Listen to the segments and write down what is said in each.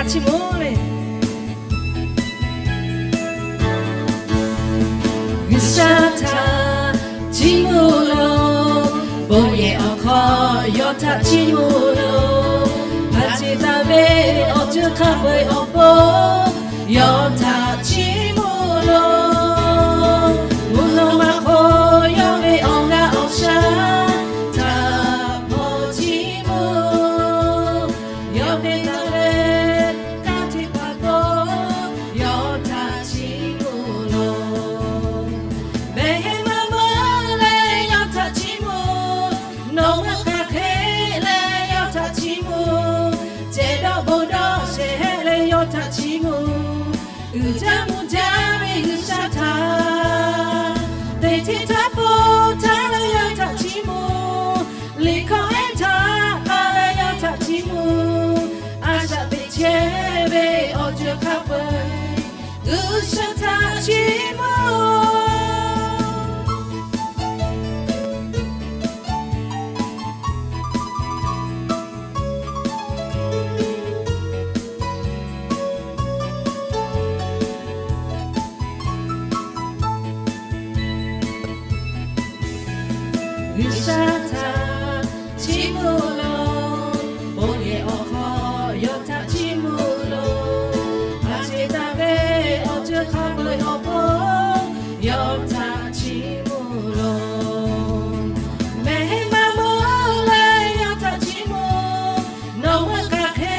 Chiˇ mvuh le. G'uiˬsha htaꞈ chiˇ mvuh loˬ. Bon yehˬ awˬ hk'aw yawˇ htaꞈ chiˇ mvuh loˬ. Haꞈ ceˬ taˍ ve awˬ ceuˬ hk'a peu-eˬ awˬ pon yawˇ htaꞈ chiˇ mvuh loˬ. Mvuhˇ naw ma hk'oˆ yawˇ ve awˬ g'aˇ awˬ shaˉ htaꞈ hpaw chiˇ mvuh. Yawˇ te taˍ leh kanˇ hteꞈ hpaˍ k'o, yawˇ htaꞈ chiˇ mvuh loˬ. Mehˬ heˆ maˇ meuˇ leh yawˇ htaꞈ chiˇ mvuh. Nawˬ hui hk'aˬ hk'e leh yawˇ htaꞈ chiˇ mvuh. Cehˬ dawˇ bon dawˇ shehˍ hehˆ leh yawˇ htaꞈ chiˇ mvuh. Uiˍ jaˇ mvuh jaˇ ve G'uiˬsha htaꞈ, teˇ hteˇ htaˇ po htaˇ leh yawˇ htaꞈ chiˇ mvuh. Liꞈ hkawˇ ehˉ htaꞈ k'a leh yawˇ htaꞈ chiˇ mvuh. A shaꞈ teꞈ chehˇ ve awˬ ceuˬ hk'a peu-eˬ G'uiˬsha htaꞈ chiˇ mvuh. G'uiˬsha htaꞈ chiˇ mvuh loˬ. Bon yehˬ awˬ hk'aw yawˇ htaꞈ chiˇ mvuh loˬ. Haꞈ ceˬ taˍ ve awˬ ceuˬ hk'a peu-eˬ awˬ pon yawˇ htaꞈ chiˇ mvuh loˬ. Mehˬ heˆ maˇ meuˇ leh yawˇ htaꞈ chiˇ mvuh. Nawˬ hui hk'aˬ hk'e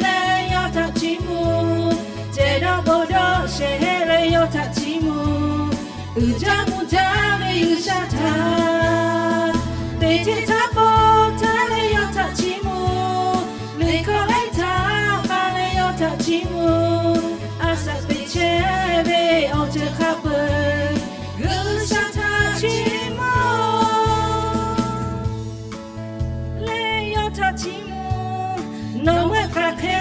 leh yawˇ htaꞈ chiˇ mvuh. Cehˬ dawˇ bon dawˇ shehˍ hehˆ leh yawˇ htaꞈ chiˇ mvuh. Uiˍ jaˇ mvuh jaˇ ve G'uiˬsha htaꞈ, teˇ hteˇ htaˇ po htaˇ leh yawˇ htaꞈ chiˇ mvuh. Liꞈ hkawˇ ehˉ htaꞈ k'a leh yawˇ htaꞈ chiˇ mvuh. A shaꞈ teꞈ chehˇ ve awˬ ceuˬ hk'a peu-eˬ G'uiˬsha htaꞈ chiˇ mvuh leh yawˇ htaꞈ chiˇ mvuh. Nawˬ hui hk'aˬ hk'e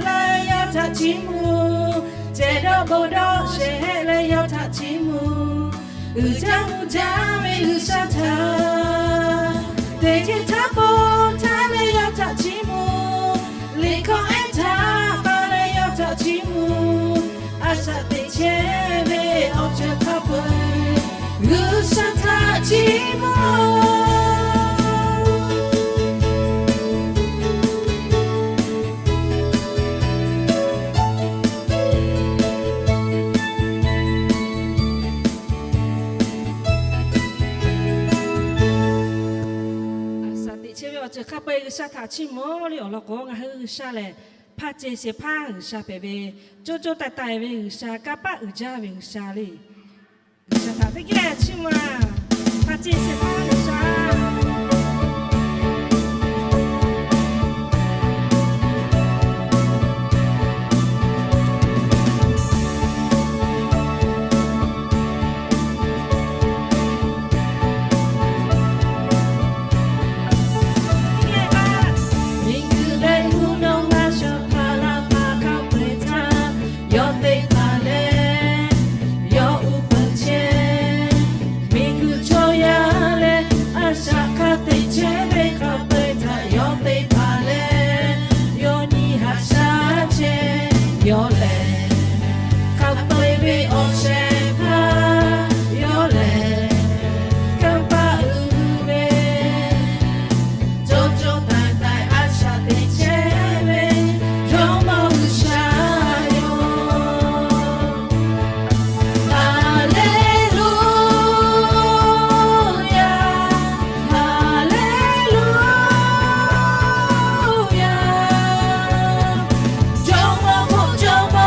leh yawˇ htaꞈ chiˇ mvuh. Cehˬ dawˇ bon dawˇ shehˍ hehˆ leh yawˇ htaꞈ chiˇ mvuh. Uiˍ jaˇ mvuh jaˇ ve G'uiˬsha htaꞈ, teˇ hteˇ htaˇ po htaˇ leh yawˇ htaꞈ chiˇ mvuh. Liꞈ hkawˇ ehˉ htaꞈ k'a leh yawˇ htaꞈ chiˇ mvuh. A shaꞈ teꞈ chehˇ ve awˬ ceuˬ hk'a peu-eˬ G'uiˬsha htaꞈ chiˇ mvuh. A shaꞈ teꞈ chehˇ ve awˬ ceuˬ hk'a peu-eˬ G'uiˬsha htaꞈ chiˇ mvuh le awˬ lawn k'o, ngaˬ hui G'uiˬsha lehˬ hpa ceˬ shehˍ hpaˇ G'uiˬsha hpehꞈ ve, co co taiˍ taiˍ ve G'uiˬsha, kanˇ paˆ uiˍ jaˇ ve G'uiˬsha le. G'uiˬsha htaꞈ teˇ geh chiˇ mvuh-a. Hpa ceˬ shehˍ hpaˇ G'uiˬsha. Miˬguiˬ leh mvuhˇ naw ma shawˍ hpaˇ laˇ hpaˇ hk'a peu-eˬ htaˇ, yawˇ teˇ hpaˍ leh yawˇ uˉ peunˍ chehˇ. Miˬguiˬ chaw yaˇ leh a shaꞈ hk'a teꞈ chehˇ ve hk'a peu-eˬ htaꞈ yawˇ teˇ hpaˍ leh yawˇ nyi haꞈ shaˉ chehˇ. Yawˇ lehˬ hk'a peu-eˬ ve awˬ shehˍ hpaˇ, yawˇ lehˬ kanˇ paˆ uiˍ ve, co co taiˍ taiˍ a shaꞈ teꞈ chehˇ ve Jawˇmawˇ G'uiˬsha yoˬ. Haˍleˍluˆyaˍ, haˍleˍluˆyaˍ. Jawˇmawˇ hk'oˆ Jawˇmawˇ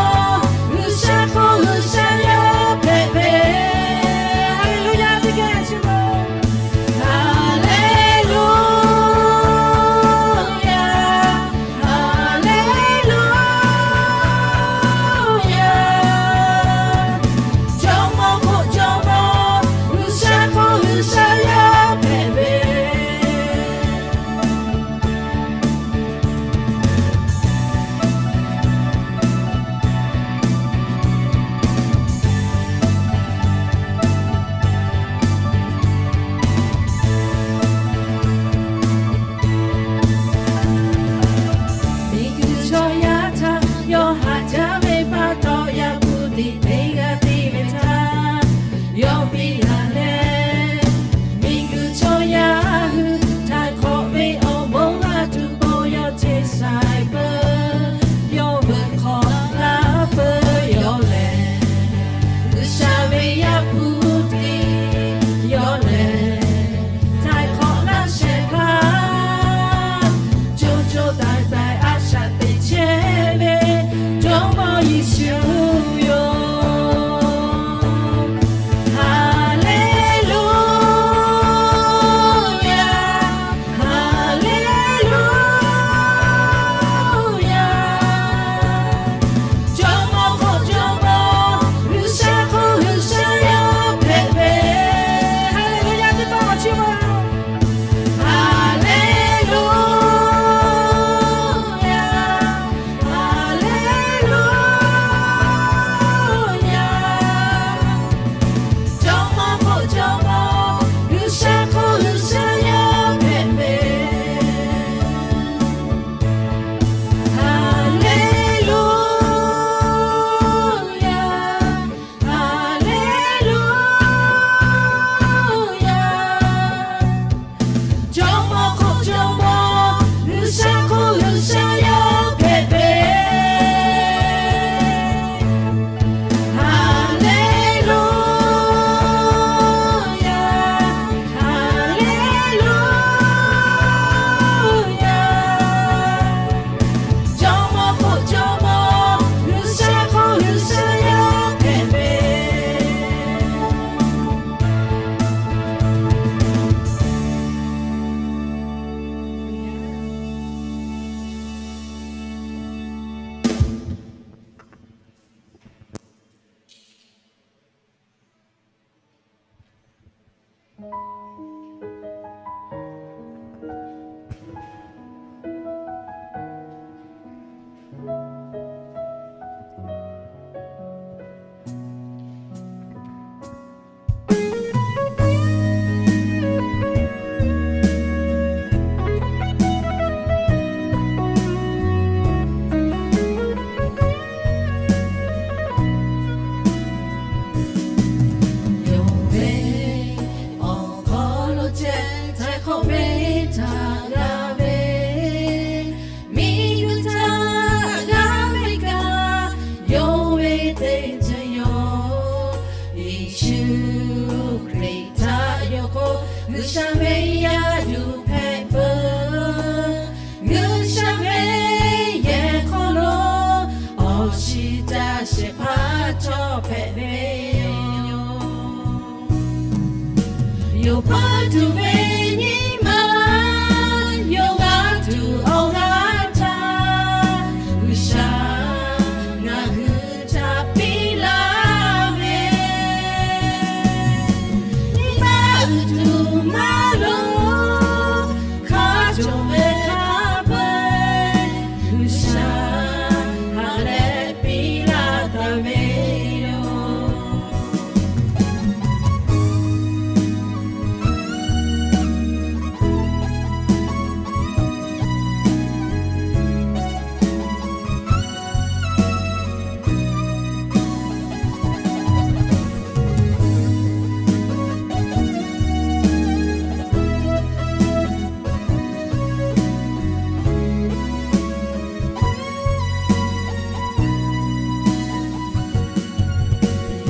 Yaˇ ve pa taw yaꞈ kuˬ tiꞈ teˇ g'aˇ te ve htaˇ, yawˇ piˇ laˬ leh, miˬguiˬ chaw yaˇ hui htaiˍ hk'awꞈ ve awˬ bon g'a tuˬ k'o, yawˇ chehˇ saiˍ peuˬ. Yawˇ veuꞈ hk'awꞈ laˇ peuˬ yawˇ lehˬ, G'uiˬsha ve Yaˇ hpu tiꞈ yawˇ lehˬ, htaiˍ hk'awꞈ laˇ shehˍ hpaˇ co co taiˍ taiˍ a shaꞈ teꞈ chehˇ ve Jawˇmawˇ Yeˍsuˆ yoˬ. Haˍleˍluˆyaˍ, haˍleˍluˆyaˍ. Jawˇmawˇ hk'oˆ Jawˇmawˇ, G'uiˬsha hk'oˆ G'uiˬsha yawˇ hpehꞈ ve. Haˍleˍluˆyaˍ teˇ hpaˍ maˇ chiˇ mvuh. Haˍleˍluˆyaˍ, haˍleˍluˆyaˍ. Jawˇmawˇ hk'oˆ Jawˇmawˇ, G'uiˬsha hk'oˆ G'uiˬsha yawˇ hpehꞈ ve. Haˍleˍluˆyaˍ, haˍleˍluˆyaˍ. Jawˇmawˇ hk'oˆ Jawˇmawˇ, G'uiˬsha hk'oˆ G'uiˬsha yawˇ hpehꞈ ve. Haˍleˍluˆyaˍ, haˍleˍluˆyaˍ. Jawˇmawˇ hk'oˆ Jawˇmawˇ, G'uiˬsha hk'oˆ G'uiˬsha yawˇ hpehꞈ ve. Yonˍ ve awˬ hk'aw lo ceh htaiˍ hk'awꞈ ve htaꞈ g'a ve, miˬguiˬ htaꞈ g'a ve kaꞈ yonˍ ve teˇ ceuˬ yoˬ. Yeˍsuˆ Hkriꞈ htaꞈ yonˍ k'o, G'uiˬsha ve yaˇ yuˬ hpehꞈ peuˬ. G'uiˬsha ve yehˬ hk'aw lo awˬ shiˍ caˇ shehˍ hpaˇ cawˬ hpehꞈ ve yoˬ. Yawˇ hpawˇ tuˬ ve nyi ma, yawˇ g'a tuˬ awˬ g'aˇ htaꞈ G'uiˬsha ngaˬ hui htaꞈ piˇ laˇ ve, nyi ma uiˍ tuˬ maˇ loˍ, hk'a cawˬ ve hk'a peu-eˬ G'uiˬsha ha lehˬ piˇ laˇ taˍ ve yoˬ.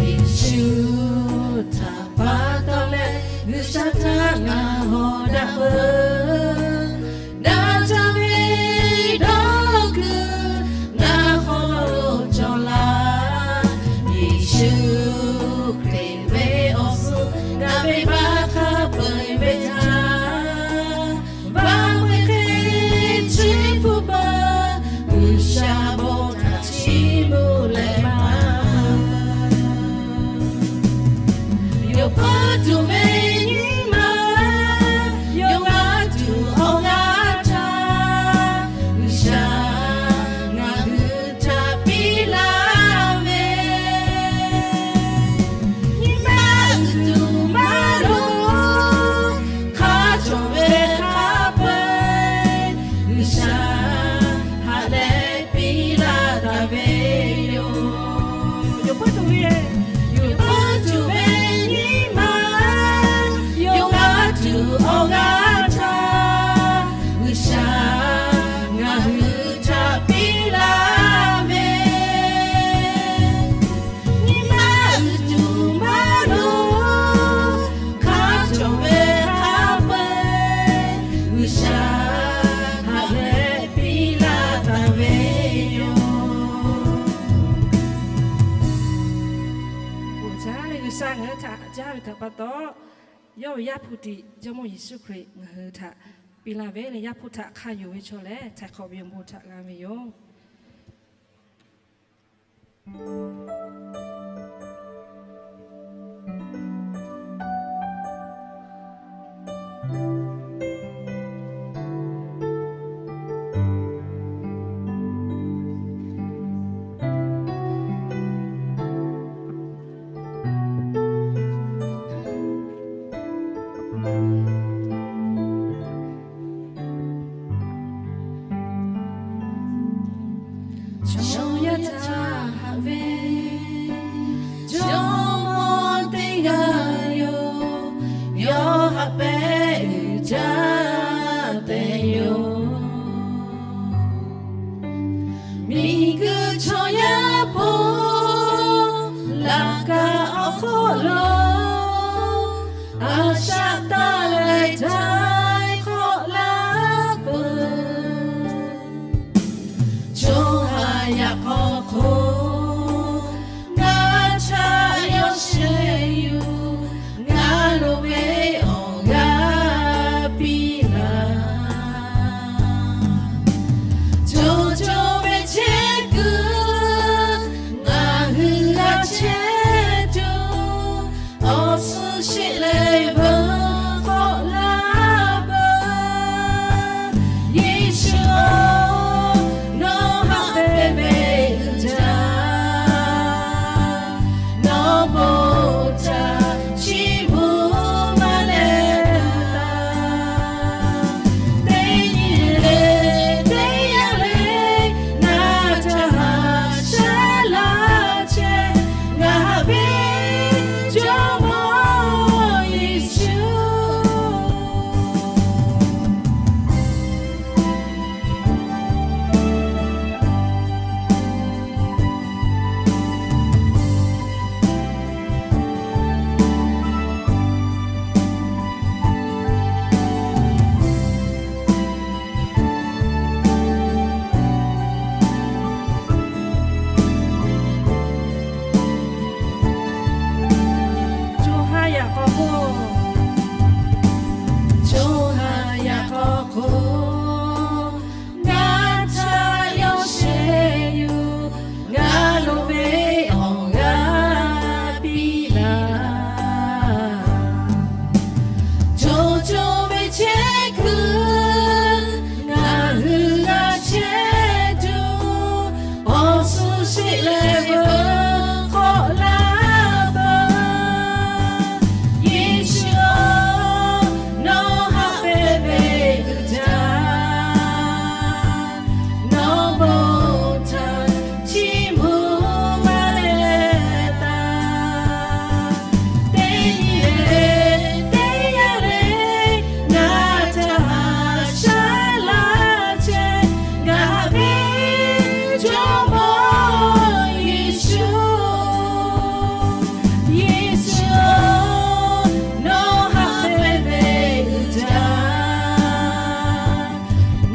Yeˍsuˆ htaꞈ pa taw leh G'uiˬsha htaꞈ ngaˬ hawˍ daꞈ peuˬ. Daꞈ jaˇ ve dawˇ law kuiˬ ngaˬ hk'aw lo cawˬ laˇ. Yeˍsuˆ Hkriꞈ ve awˬ suhˍ ngaˬ ve baˆ hk'a peu-eˬ ve htaꞈ vaˇ ve hk'e chi hpu peuˬ. G'uiˬsha bon htaꞈ chiˇ mvuh leh maˇ Yawˇ hpawˇ tuˬ ve nyi ma, yawˇ g'a tuˬ awˬ g'aˇ htaꞈ G'uiˬsha ngaˬ hui htaꞈ piˇ laˇ ve, nyi ma uiˍ tuˬ maˇ loˍ, hk'a cawˬ ve hk'a peu-eˬ G'uiˬsha ha lehˬ piˇ laˇ taˍ ve Peuˇ tuˬ ve, yonˍ peuˇ tuˬ ve nyi ma, yonˍ g'a tuˬ awˬ g'aˇ htaꞈ G'uiˬsha ngaˬ hui htaꞈ piˇ laˇ ve, nyi ma uiˍ tuˬ maˇ lo hk'a cawˬ ve hk'a peu-eˬ, G'uiˬsha htaꞈ leh piˇ laˇ taˍ ve yoˬ. Oˇ htaˇ lehˬ, G'uiˬsha ngaˬ hui htaꞈ haꞈ jaˇ ve htaꞈ pa taw, yawˇ ve Yaˇ hpu tiꞈ Jawˇmawˇ Yeˍsuˆ Hkriꞈ ngaˬ hui htaꞈ piˇ laˇ ve leh, Yaˇ hpu htaꞈ hk'a yonˍ ve chaw lehˬ, htaiˍ hk'awꞈ ve awˬ bon htaꞈ g'a ve yoˬ. Chaw yaˇ htaꞈ haꞈ ve Jawˇmawˇ teˇ g'aˇ yoˬ. Yawˇ haꞈ pehˉ uiˍ jaˇ tehꞈ yoˬ. Miˬguiˬ chaw yaˇ po laꞈ ka awˬ hk'oˆ lo a shaꞈ taˇ leh htaiˍ hk'awꞈ laˇ peuˬ. Co ha yaꞈ k'aw hk'o ngaˬ htaꞈ yawˇ sheh yuˬ, ngaˬ loˍ ve awˬ g'aˇ piˇ laˇ. Co co ve chehˇ kuiˬ ngaˬ hui g'a chehˇ tuˬ, awˬ suhˍ sheˆ leh veuˬ k'awꞈ laˇ peuˬ. Yeˍsuˆ-oˬ, nawˬ haꞈ pehˉ ve uiˍ jaˇ, nawˬ bon htaꞈ chiˇ mvuh maˇ leh taˍ. Teˇ nyi le teˇ yanˇ le, ngaˬ htaꞈ haꞈ shaˉ laˇ chehˇ, ngaˬ haꞈ ve Jawˇmawˇ Yeˍsuˆ. Co ha yaꞈ k'aw hk'o, co ha yaꞈ k'aw hk'o ngaˬ htaꞈ yawˇ sheh yuˬ, ngaˬ loˍ ve awˬ g'aˇ piˇ laˇ. Co co ve chehˇ kuiˬ ngaˬ hui g'a chehˇ tuˬ, awˬ suhˍ sheˆ leh veuˬ k'awꞈ laˇ peuˬ. Yeˍsuˆ-oˬ, nawˬ haꞈ pehˉ ve uiˍ jaˇ, nawˬ bon htaꞈ chiˇ mvuh maˇ leh taˍ. Teˇ nyi le teˇ yanˇ le, ngaˬ htaꞈ haꞈ shaˉ laˇ chehˇ, ngaˬ ve Jawˇmawˇ Yeˍsuˆ. Yeˍsuˆ-oˬ, nawˬ haꞈ pehˉ ve uiˍ jaˇ,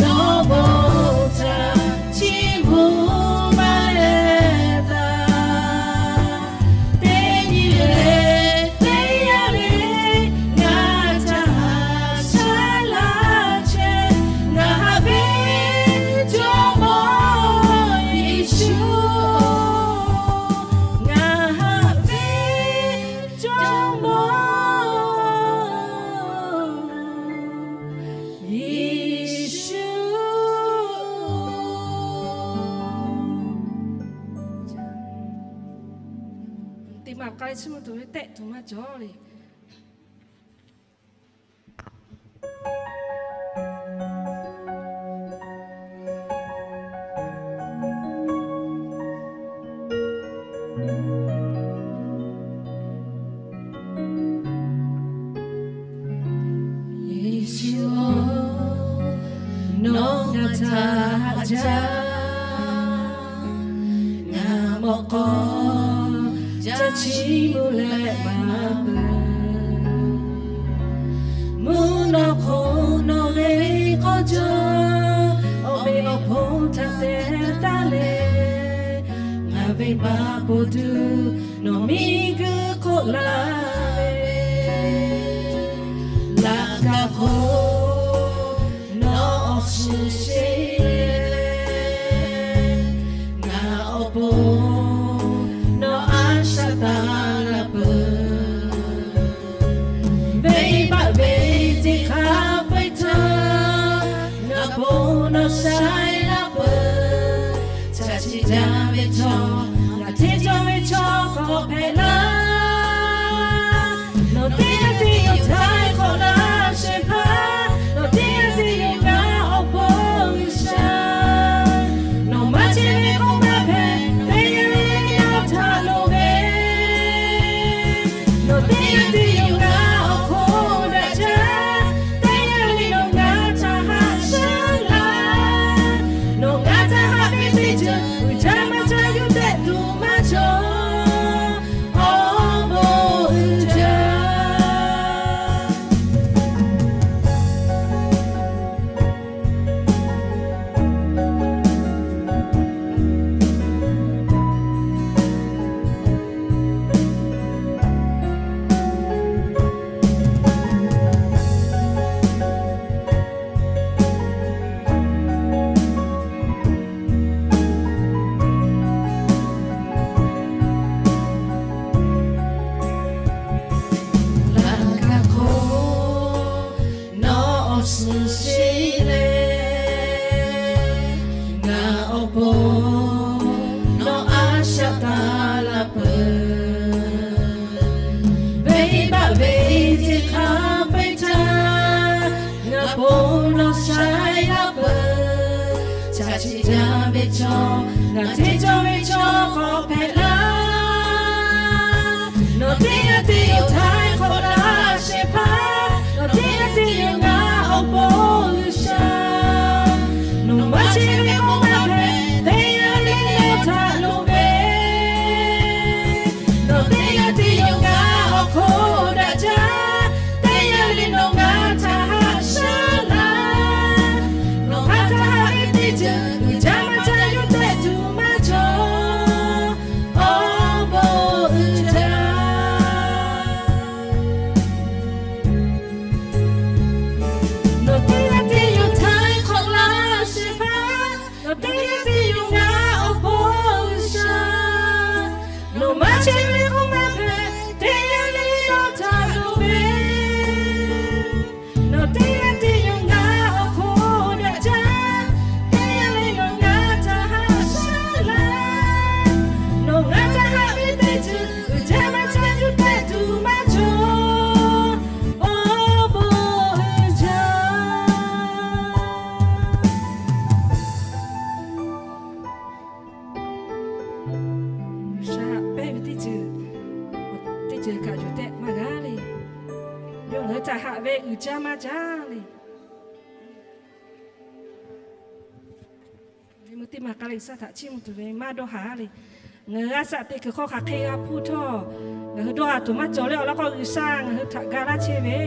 nawˬ bon htaꞈ chiˇ mvuh maˇ leh taˍ. Teˇ nyi le teˇ yanˇ le, ngaˬ htaꞈ haꞈ shaˉ laˇ chehˇ, ngaˬ haꞈ ve Jawˇmawˇ Yeˍsuˆ, ngaˬ haꞈ ve Jawˇmawˇ Yeˍsuˆ. Teˇ maˬ k'ai chiˇ mvuh tuˬ ve tehˆ tuˬ maˇ cawˬ le. htaꞈ haꞈ jaˇ. Ngaˬ mawꞈ k'aw caˇ chiˇ mvuh leh maˍ peuˬ. Mvuhˇ naw hk'oˆ nawˬ ve k'awˇ cawˇ, awˬ meꞈ awˬ hponˇ htaꞈ te taˉ leh, ngaˬ ve baˆ poˍ tuˬ nawˬ miˬ guiˬ hk'oˆ laˇ ve, laꞈ ka hk'oˆ nawˬ awˬ suhˍ sheˍ leh, ngaˬ awˬ pon nawˬ a shaꞈ taˍ la peuˬ. Venˇbaˆ ve teˇ hk'aˇ peuˬ htaˇ, ngaˬ bon nawˬ shaiˍ laˇ peuˬ. Chaꞈ chiˆ jaˇ ve chaw, ngaˬ hteˇ cawˇ ve chaw hk'awꞈ hpehꞈ laˇ. Nawˬ teˇ g'aˇ te yoˬ htaiˍ hk'awꞈ laˇ shehˍ hpaˇ, nawˬ teˇ g'aˇ te yoˬ ngaˬ awˬ pon G'uiˬsha. Nawˬ maˇ chehˇ ve k'oˆ maˇ hpehꞈ, teˇ yanˇ le nawˬ htaꞈ loˍ ve. Nawˬ teˇ g'aˇ te yoˬ ngaˬ awˬ hk'oˆ daꞈ jaˇ, teˇ yanˇ le nawˬ ngaˬ htaꞈ haꞈ shaˉ laˇ. Nawˬ ngaˬ htaꞈ haꞈ ve teˇ ceuˬ uiˍ jaˇ maˇ jaˇ yuˇ tehꞈ tuˬ maˇ cawˬ. Awˬ bon uiˍ jaˇ. Laꞈ ka hk'oˆ nawˬ awˬ suhˍ sheˍ leh, ngaˬ awˬ pon nawˬ a shaꞈ taˍ la peuˬ. Venˇbaˆ ve teˇ hk'aˇ peuˬ htaˇ, ngaˬ bon nawˬ shaiˍ laˇ peuˬ. Chaꞈ chiˆ jaˇ ve chaw, ngaˬ hteˇ cawˇ ve chaw hk'awꞈ hpehꞈ laˇ. Nawˬ teˇ g'aˇ te yoˬ htaiˍ hk'awꞈ laˇ shehˍ hpaˇ, nawˬ teˇ g'aˇ te yoˬ ngaˬ awˬ pon G'uiˬsha. Nawˬ maˇ chehˇ ve k'oˆ maˇ hpehꞈ, teˇ yanˇ le nawˬ htaꞈ loˍ ve. Nawˬ teˇ g'aˇ te yoˬ ngaˬ awˬ hk'oˆ daꞈ jaˇ, teˇ yanˇ le nawˬ ngaˬ htaꞈ haꞈ shaˉ laˇ. Nawˬ ngaˬ htaꞈ haꞈ ve teˇ ceuˬ uiˍ jaˇ maˇ jaˇ yuˇ tehꞈ tuˬ maˇ cawˬ. Awˬ bon uiˍ jaˇ. Nawˬ teˇ g'aˇ te yoˬ htaiˍ hk'awꞈ laˇ shehˍ hpaˇ, nawˬ teˇ g'aˇ te yoˬ ngaˬ awˬ pon G'uiˬsha. Nawˬ maˇ chehˇ ve k'oˆ maˇ hpehꞈ, teˇ yanˇ le nawˬ htaꞈ loˍ ve. Nawˬ teˇ g'aˇ te yoˬ ngaˬ awˬ hk'oˆ daꞈ jaˇ, teˇ yanˇ le nawˬ ngaˬ htaꞈ haꞈ shaˉ laˇ. Nawˬ ngaˬ htaꞈ haꞈ ve teˇ ceuˬ uiˍ jaˇ maˇ jaˇ yuˇ tehꞈ tuˬ maˇ cawˬ. Awˬ bon uiˍ jaˇ. G'uiˬsha haꞈ pehnˇ ve teˇ ceuˬ, teˇ ceuˬ kaꞈ yuˬ tehꞈ maˇ g'a le. Yawˇ ngaˬ hui htaꞈ haꞈ ve uiˍ jaˇ maˇ jaˇ le. Mvuhˇ teˇ maˬ k'ai leh G'uiˬsha htaꞈ chiˇ mvuh tuˬ ve maˇ dawˇ haˍ le. Ngaˬ hui a shaꞈ teꞈ kuiˬ hk'aw hk'aˬ hk'e g'a hpuˇ htawˇ, ngaˬ hui dawˇ haˍ tuˬ maˇ cawˬ leh awˬ lawn k'o, G'uiˬsha ngaˬ hui htaꞈ ga laˇ chehˇ ve.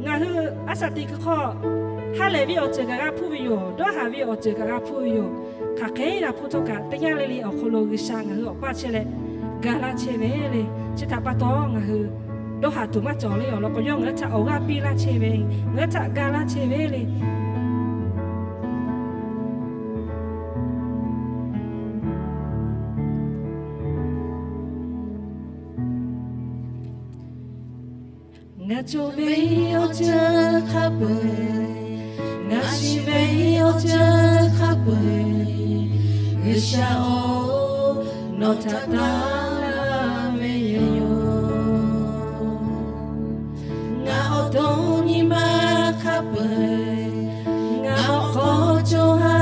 Ngaˬ hui a shaꞈ teꞈ kuiˬ hk'aw ha lehˬ ve awˬ ceuˬ kaꞈ g'a hpuˇ ve yoˬ. Dawˇ haˍ ve awˬ ceuˬ kaꞈ g'a hpuˇ ve yoˬ. Hk'aˬ hk'e g'a hpuˇ htawˇ kaꞈ, teˇ yanˇ le le awˬ hk'aw lo G'uiˬsha ngaˬ hui awˬ paˇ chehˇ leh ga laˇ chehˇ ve le. Chi htaꞈ pa taw, ngaˬ hui dawˇ haˍ tuˬ maˇ cawˬ le awˬ lawn k'o, yawˇ ngaˬ hui htaꞈ awˬ g'aˇ piˇ laˇ chehˇ ve, ngaˬ hui htaꞈ ga laˇ chehˇ ve le. Ngaˬ cawˬ ve awˬ ceuˬ hk'a peu-eˬ, ngaˬ shiˍ ve awˬ ceuˬ hk'a peu-eˬ, G'uiˬsha-oˬ, nawˬ htaꞈ taˍ laˇ ve yoˬ. Ngaˬ awˬ to nyi ma hk'a peu-eˬ, ngaˬ awˬ hk'aw co ha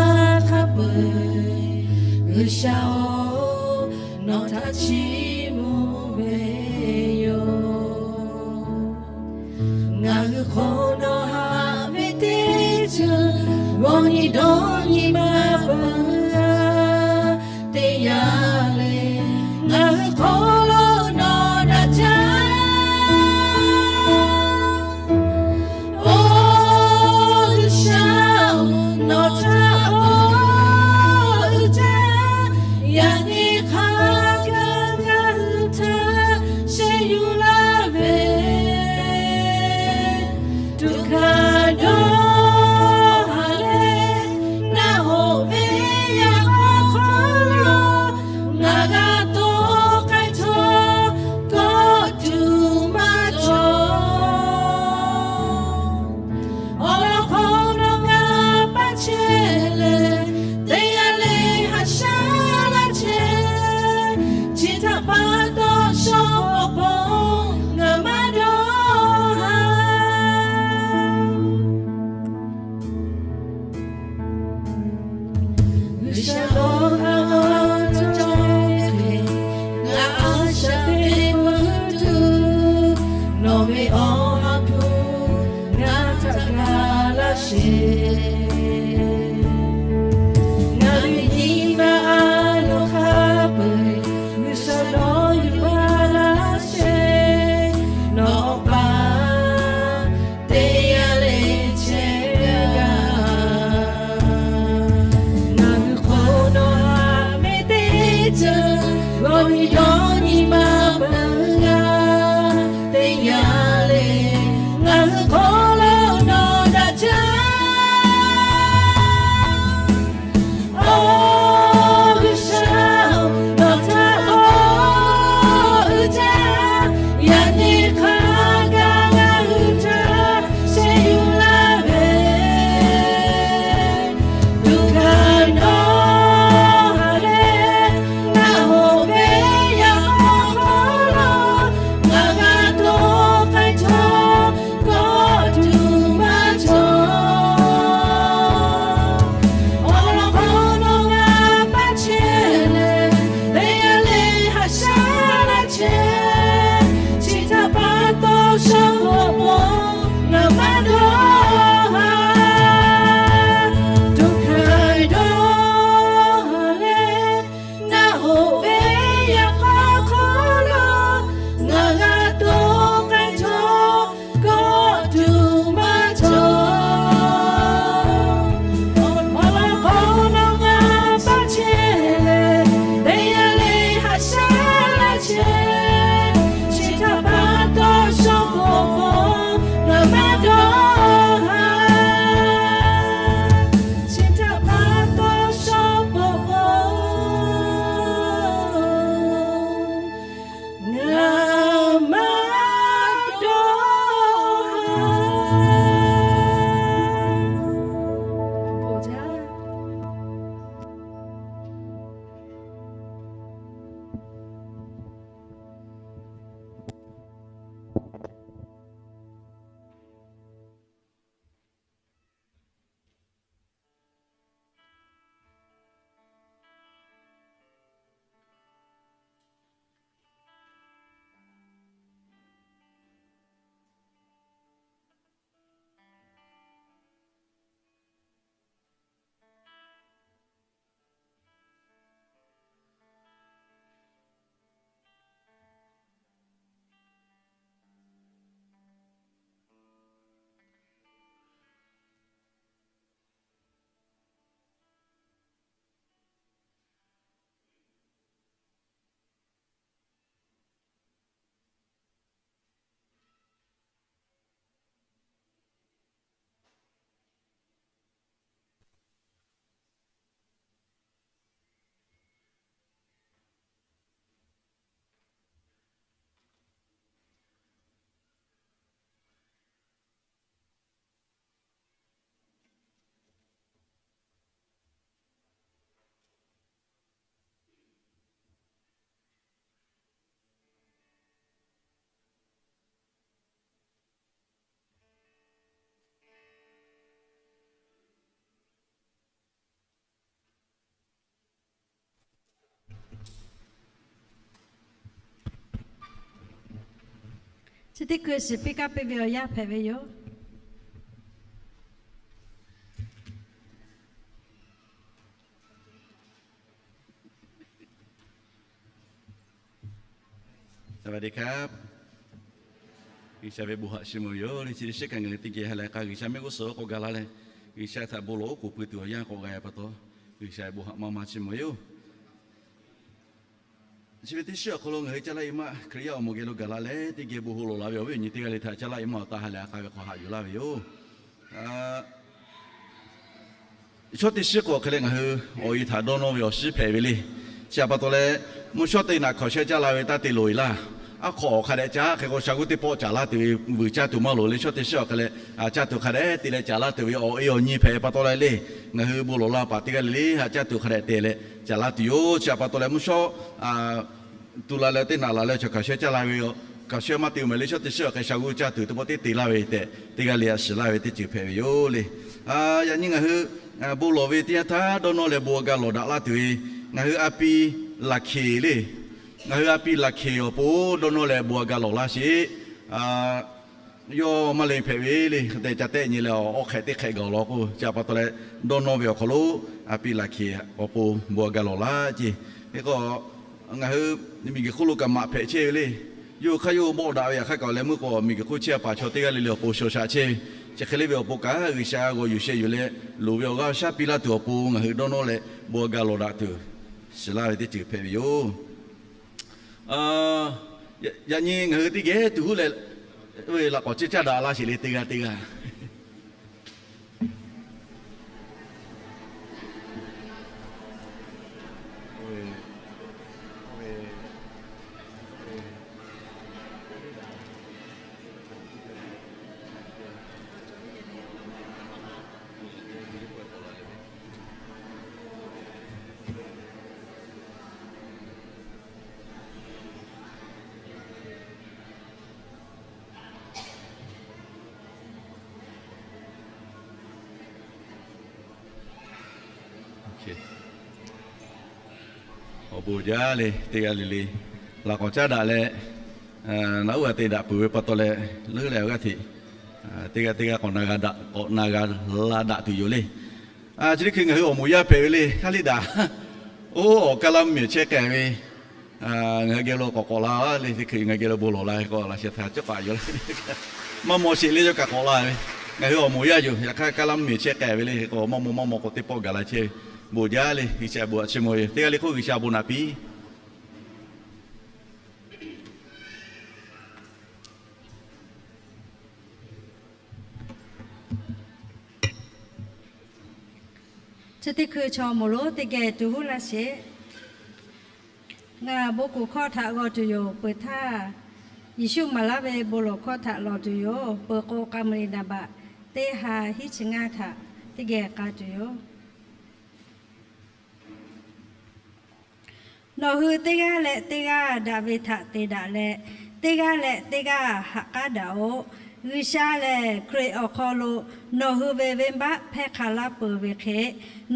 hk'a peu-eˬ, G'uiˬsha-oˬ, nawˬ htaꞈ chiˇ mvuh ve yoˬ. Ngaˬ hui hk'aw nawˬ haꞈ ve teˇ ceuˬ g'aw nyi dawˇ Hk'a gaˬ ngaˬ hui htaꞈ sheh yuˬ laˇ ve, tuꞈ hkanˍ dawˇ haˍ leh, naˆ hoꞈ ve yaꞈ k'aw hk'aw lo ngaˬ g'a to k'ai htawˇ, kawˆ tuˬ maˇ cawˬ. Awˬ lawn hk'aw lo ngaˬ paˇ chehˇ leh, teˇ yanˇ leh haꞈ shaˉ laˇ chehˇ, chi htaꞈ pa taw shawˉ pawˍ pawˍ ngaˬ maˇ dawˇ haˍ. G'uiˬsha awˬ ha cawˇ ve, ngaˬ a shaꞈ teꞈ peuˬ tuˬ, nawˬ ve Awˬ ha hpu ngaˬ htaꞈ ga laˇ sheˍ. Ngaˬ ve nyi ma a loˍ hk'a peu-eˬ, G'uiˬsha nawˬ yuˬ baˬ laˇ sheˍ. Nawˬ awˬ pa teˇ yanˇ leh chehˇ gaˇ. Ngaˬ hui hk'aw nawˬ haꞈ ve teˇ ceuˬ g'aw nyi dawˇ nyi ma peuˬ gaˇ. Teˇ yanˇ leh ngaˬ hui hk'aw lo nawˬ daꞈ jaˇ. Awˬ G'uiˬsha, nawˬ htaꞈ k'awꞈ uiˍ jaˇ. Yaꞈ nyi hk'a gaˬ ngaˬ hui htaꞈ sheh yuˬ laˇ ve, tuꞈ hkanˍ dawˇ haˍ leh, naˆ hoꞈ ve yaꞈ k'aw hk'aw lo ngaˬ g'a to k'ai htawˇ, kawˆ tuˬ maˇ cawˬ. Awˬ lawn hk'aw lo ngaˬ paˇ chehˇ leh, teˇ yanˇ leh haꞈ shaˉ laˇ chehˇ, chi htaꞈ pa taw shawˉ pawˍ pawˍ ngaˬ maˇ dawˇ haˍ. Tuꞈ hkanˍ dawˇ haˍ leh, naˆ hoꞈ ve yaꞈ k'aw hk'aw lo ngaˬ g'a to k'ai htawˇ, kawˆ tuˬ maˇ cawˬ. Awˬ lawn hk'aw lo ngaˬ paˇ chehˇ leh, teˇ yanˇ leh haꞈ shaˉ laˇ chehˇ, chi htaꞈ pa taw shawˉ pawˍ pawˍ ngaˬ maˇ dawˇ haˍ. Chi htaꞈ pa taw shawˉ pawˍ pawˍ ngaˬ maˇ dawˇ haˍ. Chi teˇ hkui shiˍ piˇ kaˇ piˇ ve awˬ yanˇ hpehꞈ ve yoˬ. G'uiˬsha ve bon haꞈ chi mawˬ yoˬ. Chi teˇ shiˉ kaꞈ ngaˬ hui teˇ geh ha leh k'a G'uiˬsha mehˆ g'uˇ suhˍ k'awꞈ gaˬ la leh, G'uiˬsha htaꞈ bon lawˬ oˉ k'oˍ pui tuˬ awˬ yanˇ k'awꞈ g'a pa taw, G'uiˬsha ve bon haꞈ maˇ maˇ chi mawˬ yoˬ. Chi ve teˇ shiˉ awˬ hk'aw lo ngaˬ hui caˇ laˇ e maˆ Hkriꞈ yaˇ awˬ moˍ geh lo gaˬ la leh, teˇ geh bon hawˉ lawˬ la ve awˬ viˉ awˬ nyi teˇ g'aˇ le htaꞈ caˇ laˇ e maˆ awˬ taˇ ha lehˬ, a k'a ve hk'aw haꞈ yuˬ laˇ ve yoˬ. Shawˉ teˇ shiˉ k'awꞈ hk'e leh ngaˬ hui awˬ e htaꞈ dawˇ nawˇ ve awˬ shiˉ hpehꞈ ve le. Chi htaꞈ pa taw leh, mvuhˇ shawˉ teˇ naꞈ hkawˍ shehˇ caˇ la ve taˇ te loˍ e laˇ. Aˉ hk'aw awˬ hk'a dehꞈ caˇ hk'e k'o, sha g'uˇ teˇ pawˆ caˍ laˇ tuˬ ve vuiˬ caˇ tuˬ maˇ loˍ le. Shawˉ teˇ shiˉ awˬ hk'e leh, caˇ tuˬ hk'a dehꞈ te leh caˍ laˇ tuˬ ve awˬ e awˬ nyi hpehꞈ pa taw leh le, ngaˬ hui bon lawˬ la paˍ teˇ g'aˇ le le haꞈ caˇ tuˬ hk'a dehꞈ te leh caˍ laˇ tuˬ yoˬ. Chi htaꞈ pa taw leh, mvuhˇ shawˉ tu la leh teˇ naꞈ laˬ leh chaw hkawˍ shehˇ caˇ la ve, hkawˍ shehˇ maˇ te maˬ le. Shawˉ teˇ shiˉ awˬ hk'e sha g'uˇ caˇ tuˬ teˇ pawˆ teˇ te laˇ ve tehꞈ, teˇ g'aˇ le a shiˍ laˇ ve teˇ ceuˬ hpehꞈ ve yoˬ le. Yaꞈ nyi ngaˬ hui bon lawˬ ve teˇ yanˇ htaˇ dawˇ nawˇ leh bon a ga lawˬ daꞈ laˇ tuˬ ve, ngaˬ hui a pi laˬ hkeˍ le. Ngaˬ hui a pi laˬ hkeˍ awˬ pon dawˇ nawˇ leh bon a ga lawˬ laˇ sheˍ. Yawˇ maˇ le hpehꞈ ve le, hk'e te ca tehˆ nyi leh awˬ hk'ehꞈ teˇ hk'ehꞈ gaˬ awˬ lawn k'o, chi htaꞈ pa taw leh dawˇ nawˇ ve awˬ hk'aw lo a pi laˬ hkeˍ awˬ pon bon a ga lawˬ laˇ ceˇ. Hk'e k'o, ngaˬ hui miˬguiˬ hk'oˆ lo kaꞈ maꞈ hpehꞈ chehˇ ve le. Yawˇ hui hk'aˇ yawˇ hui bawˆ daꞈ ve yaꞈ hk'aˇ kaꞈ leh meuˇ k'o, miˬguiˬ hk'oˆ chehˇ a paˍ chaw teˇ g'aˇ le le awˬ pon shaw shaꞈ chehˇ ve. Chi hk'e le ve awˬ pon kaꞈ G'uiˬsha g'aw yuˬ sheh yuˬ leh loˍ ve awˬ g'aˇ shaˉ piˇ laˇ tuˬ awˬ pon ngaˬ hui dawˇ nawˇ leh bon a ga lawˬ daꞈ tuˬ shiˍ laˇ ve teˇ ceuˬ hpehꞈ ve yoˬ. Yaꞈ nyi ngaˬ hui teˇ geh tuˬ huˉ leh laꞈ k'awꞈ ciˇ caˇ daꞈ laˇ sheˍ le, teˇ g'aˇ teˇ g'aˇ. Awˬ bon jaˇ le, teˇ g'aˇ le le laꞈ k'awꞈ caˉ daꞈ leh, naꞈ uˉ g'a te daꞈ peuˬ ve pa taw leh, leuˉ leh awˬ g'aˇ hteꞈ teˇ g'aˇ teˇ g'aˇ k'awꞈ na g'a daꞈ, k'awꞈ na g'a la daꞈ tuˬ yoˬ le. Chi teˇ hkui ngaˬ hui awˬ moˍ yaˇ hpehꞈ ve le, haˉ liˇ daꞈ. Oˇ, awˬ kaˇ laˇ mvuhˇmiˬ chehˇ k'ai ve, ngaˬ hui geh lo k'awꞈ k'awꞈ la le, teˇ hkui ngaˬ geh lo bon lawˬ la k'o, laꞈ sheh htaꞈ cawˇ k'aꞈ yoˬ laˇ. Maˇ maw sheˍ le, yawˇ kaꞈ k'awꞈ la ve. Ngaˬ hui awˬ moˍ yaˇ yoˬ. Yaꞈ hk'aˇ kaˇ laˇ mvuhˇmiˬ chehˇ k'ai ve le, k'o maˇ maw maˇ maw k'o teˇ pawˆ gaˬ la chehˇ ve. Bon jaˇ le, G'uiˬsha bon aꞈ chiˇ mvuh ve. Teˇ g'aˇ le hk'oˆ G'uiˬsha bon naꞈ piˇ. Chi teˇ hkui chaw moˍ lonˉ teˇ geh tuˬ huˉ laˇ sheˍ. Ngaˬ bon kuˬ hkawˇ htaꞈ g'aw tuˬ yoˬ peuˬ htaˇ, Yeˍsuˆ maˍ laˇ ve bon lawˬ hkawˇ htaꞈ lawˬ tuˬ yoˬ peuˬ k'o, k'a muiˬ liꞈ naˍ baꞈ teˇ ha hiˉ chi ngaˇ htaꞈ teˇ geh k'a tuˬ yoˬ. Nawˬ hui teˇ g'aˇ leh teˇ g'aˇ daꞈ ve htaꞈ te daꞈ leh, teˇ g'aˇ leh teˇ g'aˇ ha k'aˉ daꞈ-oꞈ. G'uiˬsha lehˬ Hkriꞈ awˬ hk'aw lo nawˬ hui ve venˇbaˆ hpehˇ hk'a laˇ peuˬ ve hk'e,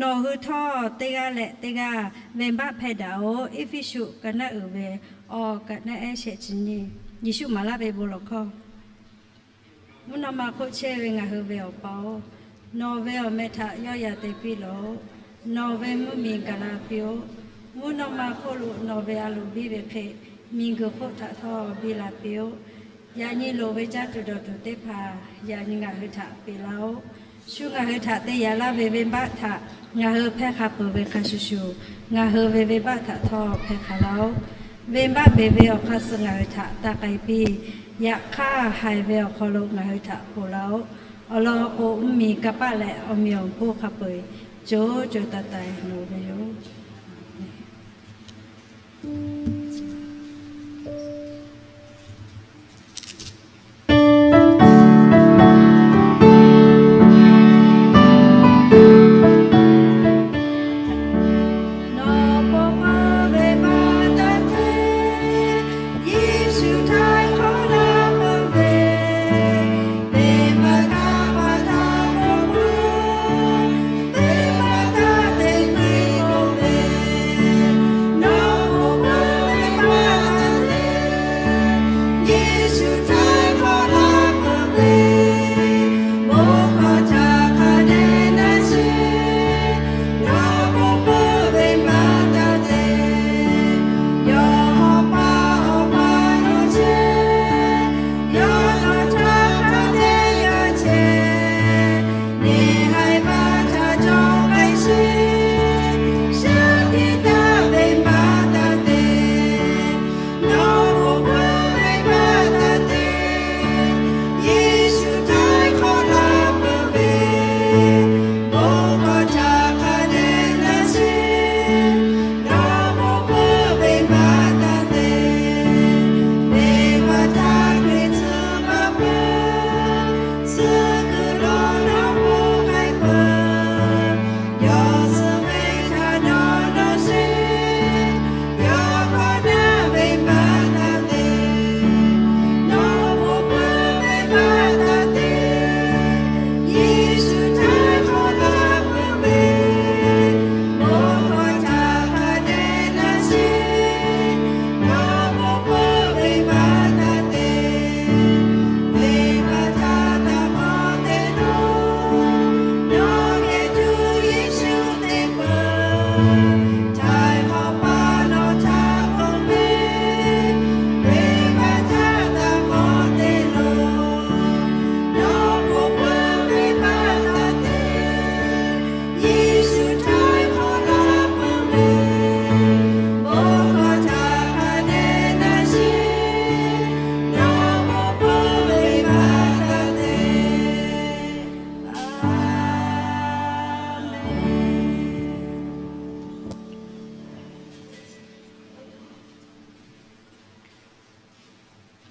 nawˬ hui htawˇ teˇ g'aˇ leh teˇ g'aˇ venˇbaˆ hpehˇ daꞈ-oꞈ. Eˇfeˇsuꞈ ka naˉ uiˍ ve awˬ ka naˉ ehˉ shehˆ chi nyiˇ. Yeˍsuˆ maˍ laˇ ve bon lawˬ hkawˇ. Mvuhˇ naw ma hk'oˆ chehˇ ve ngaˬ hui ve Awˬ pa-oˬ, nawˬ ve awˬ meh htaꞈ yawˇ yaꞈ te piˇ lawˬ-oꞈ. Nawˬ ve mvuhˇmiˬ gaˬ la piˇ-oˆ. Mvuhˇ naw ma hk'oˆ lo nawˬ ve a loˍ biˇ ve hk'e, miˬguiˬ hk'oˆ htaꞈ htawˇ biˇ la piˇ-oˆ. Yaꞈ nyi loˍ ve caˇ tuˬ dawˬ tuˬ teˇ hpaˍ yaꞈ nyi ngaˬ hui htaꞈ peꞈ laˇ-oˆ. Shu ngaˬ hui htaꞈ te yaꞈ laˇ ve venˇbaˆ htaꞈ ngaˬ hui hpehˇ hk'a peuˬ ve hk'a shuˍ shuˍ, ngaˬ hui ve venˇbaˆ htaꞈ htawˇ hpehˇ hk'a laˇ-oˆ. Venˇbaˆ beˬ ve awˬ hk'aˇ suh ngaˬ hui htaꞈ taˇ k'ai piˇ. Yaꞈ hk'aˇ haiˬ ve awˬ hk'aw lo ngaˬ hui htaꞈ ponˬ laˇ-oˆ. Awˬ lawn k'o, mvuhˇmiˬ, kanˇ paˆ leh awˬ meꞈ awˬ hponˇ hk'a peu-eˬ co co taiˍ taiˍ nawˬ ve yoˬ.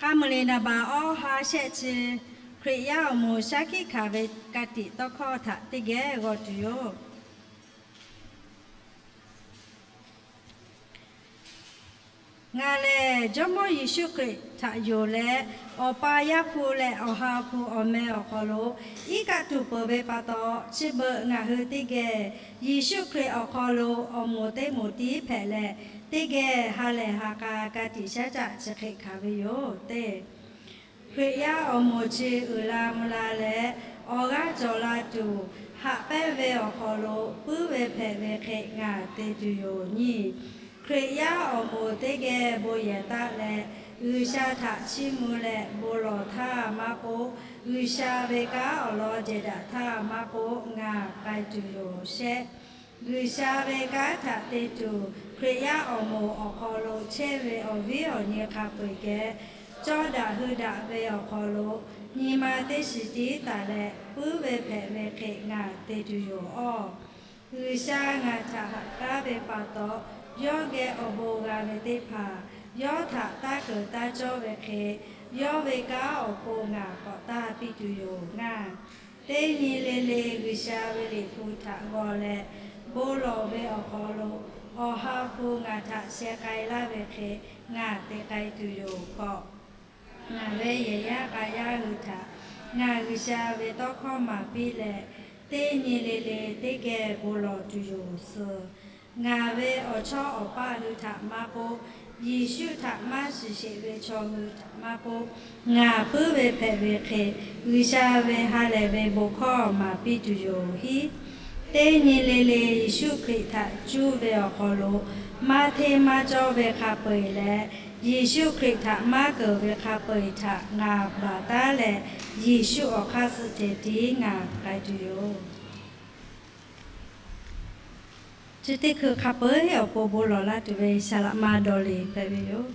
K'a muiˬ liꞈ naˍ baˬ awˇ ha shehˆ chi, Hkriꞈ yaˇ awˬ moˍ shaˉ hkiˆ hkanˍ ve ka tiꞈ tawˇ hkawˇ htaꞈ teˇ geh g'aw tuˬ yoˬ. Ngaˬ lehˬ Jawˇmawˇ Yeˍsuˆ Hkriꞈ htaꞈ yonˍ leh, Awˬ pa Yaˇ hpu leh Awˬ ha hpu awˬ meh awˬ hk'aw lo iˉ kaˆ tuˬ peuˬ ve pa taw, chi beuꞈ ngaˬ hui teˇ geh Yeˍsuˆ Hkriꞈ awˬ hk'aw lo awˬ moˍ teˇ moˍ tiˉ hpehꞈ leh, teˇ geh ha lehˬ ha k'a ka tiꞈ shaˉ caˆ chi hk'e hkanˍ ve yoˬ tehꞈ. Hkriꞈ yaˇ awˬ moˍ chi uiˍ la mvuh la leh, awˬ g'aˇ cawˬ la tuˬ, haꞈ pehnˇ ve awˬ hk'aw lo puiˉ ve hpehꞈ ve hk'e ngaˬ te tuˬ yoˬ nyi. Hkriꞈ yaˇ awˬ moˍ teˇ geh bon yehˬ taˆ leh, G'uiˬsha htaꞈ chiˇ mvuh leh bon lawˬ htaˇ maˇ k'oˆ, G'uiˬsha ve kanˉ awˬ lawn jehˬ daꞈ htaˇ maˇ k'oˆ, ngaˬ k'ai tuˬ yoˬ shehˆ. G'uiˬsha ve kanˉ htaꞈ te tuˬ, Hkriꞈ yaˇ awˬ moˍ awˬ hk'aw lo chehˇ ve awˬ viˉ awˬ nyi hk'a peu-eˬ geh, cawˇ daꞈ hui daꞈ ve awˬ hk'aw lo nyi ma teˇ shiˍ tiˉ taˍ leh, puiˉ ve hpehꞈ ve hk'e ngaˬ te tuˬ yoˬ awˬ. G'uiˬsha ngaˬ htaꞈ haꞈ k'aˉ ve pa taw, yawˇ geh awˬ bon g'a ve teˇ hpaˍ yawˇ htaꞈ taˇ keunˍ taˇ cawˇ ve hk'e, yawˇ ve kanˉ awˬ pon ngaˬ k'awꞈ taˇ piˇ tuˬ yoˬ ngaˬ. Teˇ nyi le le G'uiˬsha ve Liꞈ hpu htaꞈ g'aw leh, bon lawˬ ve awˬ hk'aw lo Awˬ ha hpu ngaˬ htaꞈ sheh k'ai laˇ ve hk'e ngaˬ te k'ai tuˬ yoˬ k'awꞈ. Ngaˬ ve yehˬ yaˇ k'a yaˇ hui htaꞈ ngaˬ G'uiˬsha ve tawˇ hkawˇ maˍ piˇ leh, teˇ nyi le le teˇ geh bon lawˬ tuˬ yoˬ suh. Ngaˬ ve awˬ chawˇ awˬ paˆ hui htaꞈ maˇ k'oˆ, Yeˍsuˆ htaꞈ maˇ shiˍ sheˍ ve chaw hui htaꞈ maˇ k'oˆ, ngaˬ puiˉ ve hpehꞈ ve hk'e G'uiˬsha ve ha lehˬ ve bon hkawˇ maˍ piˇ tuˬ yoˬ hiˉ. Teˇ nyi le le Yeˍsuˆ Hkriꞈ htaꞈ cuˇ ve awˬ hk'aw lo maˇ hteˇ maˇ cawˇ ve hk'a peu-eˬ leh, Yeˍsuˆ Hkriꞈ htaꞈ maˇ keunˍ ve hk'a peu-eˬ htaꞈ ngaˬ baˬ taˉ leh, Yeˍsuˆ awˬ hk'aˇ suh ceh tiˉ ngaˬ k'ai tuˬ yoˬ. Chi teˇ hkui hk'a peu-eˬ awˬ pon bon lawˬ laˇ tuˬ ve saˍ laꞈ ma dawˬ le hpehꞈ ve yoˬ.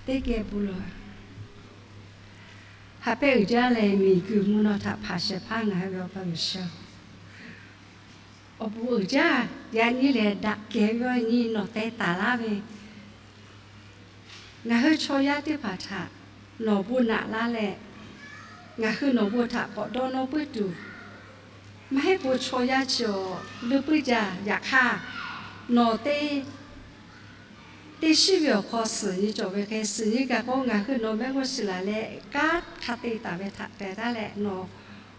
Teˇ geh bon lawˬ. Haꞈ pehnˇ uiˍ jaˇ leh, miˬguiˬ mvuhˇ naw htaꞈ hpanˍ shehˍ hpaˇ ngaˬ hui ve Awˬ pa G'uiˬsha, awˬ bon uiˍ jaˇ. Yaꞈ nyi lehˬ, daꞈ kehˬ ve awˬ nyi nawˬ teh taˍ laˇ ve, ngaˬ hui chaw yaˇ teˇ hpaˍ htaꞈ nawˬ bon naꞈ laˇ leh, ngaˬ hui nawˬ bon htaꞈ k'awꞈ dawˇ nawˇ puiˉ tuˬ, maˇ heˆ k'o chaw yaˇ chi awˬ leuˉ puiˉ jaˇ. Yaꞈ hk'aˇ, nawˬ te teˇ shiˉ ve awˬ hk'aw suhˍ nyi cawˬ ve hk'e, suhˍ nyi kaꞈ k'o ngaˬ hui nawˬ mehˆ g'uˇ suhˍ laˬ leh kanˉ hk'a te taˍ ve htaꞈ teh taˉ leh, nawˬ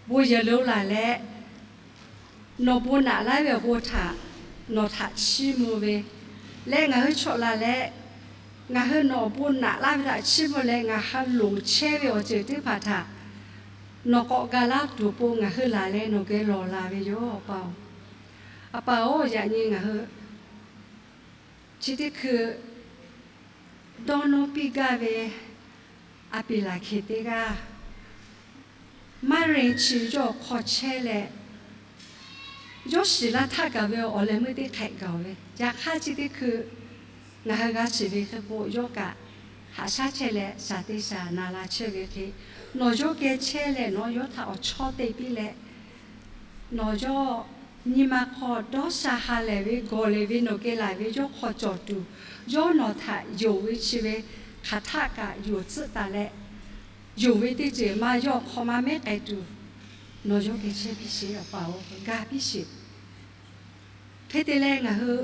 bon yehˬ lo laˬ leh, nawˬ bon naꞈ laˇ ve awˬ bon htaꞈ nawˬ htaꞈ chiˇ mvuh ve leh, ngaˬ hui chaw laˬ leh, ngaˬ hui nawˬ bon naꞈ laˇ ve htaꞈ chiˇ mvuh leh, ngaˬ hui loˍ chehˇ ve awˬ ceuˬ teˇ hpaˍ htaꞈ nawˬ k'awꞈ ga laˇ tuˬ awˬ pon ngaˬ hui laˬ leh nawˬ geh lawˬ la ve yoˬ, Awˬ pa-oˬ. Awˬ pa-oˬ, yaꞈ nyi ngaˬ hui chi teˇ hkui dawˇ nawˇ piˇ gaˇ ve a piˍ laˬ hkeˍ teˇ g'aˇ, maˇ ren chi yawˇ awˬ hk'aw chehˇ leh, yawˇ shiˍ laˇ htaˇ kaꞈ ve awˬ leh meuˇ teˇ hk'ehꞈ gaˬ-oˬ ve. Yaꞈ hk'aˇ chi teˇ hkui ngaˬ hui g'a shiˍ ve hk'e k'o, yawˇ kaꞈ haꞈ shaˉ chehˇ leh shaˍ te shaˍ na la chehˇ ve hk'e, nawˬ yawˇ geh chehˇ leh nawˬ yawˇ htaꞈ awˬ chawˇ te piˇ leh, nawˬ yawˇ nyi ma hk'aw dawˇ sha ha lehˬ ve gawˬ lehˬ ve nawˬ geh laˬ ve yawˇ hk'aw cawˬ tuˬ, yawˇ nawˬ htaꞈ yonˍ ve chi ve hk'aˬ htaˆ kaꞈ yonˍ tcuhˆ taˍ leh, yonˍ ve teˇ ceuˬ maˇ yawˇ awˬ hk'aw maˇ mehˉ k'ai tuˬ, nawˬ yawˇ geh chehˇ piˇ sheˍ, Awˬ pa-oˬ, ga piˇ sheˍ. Hk'e te leh ngaˬ hui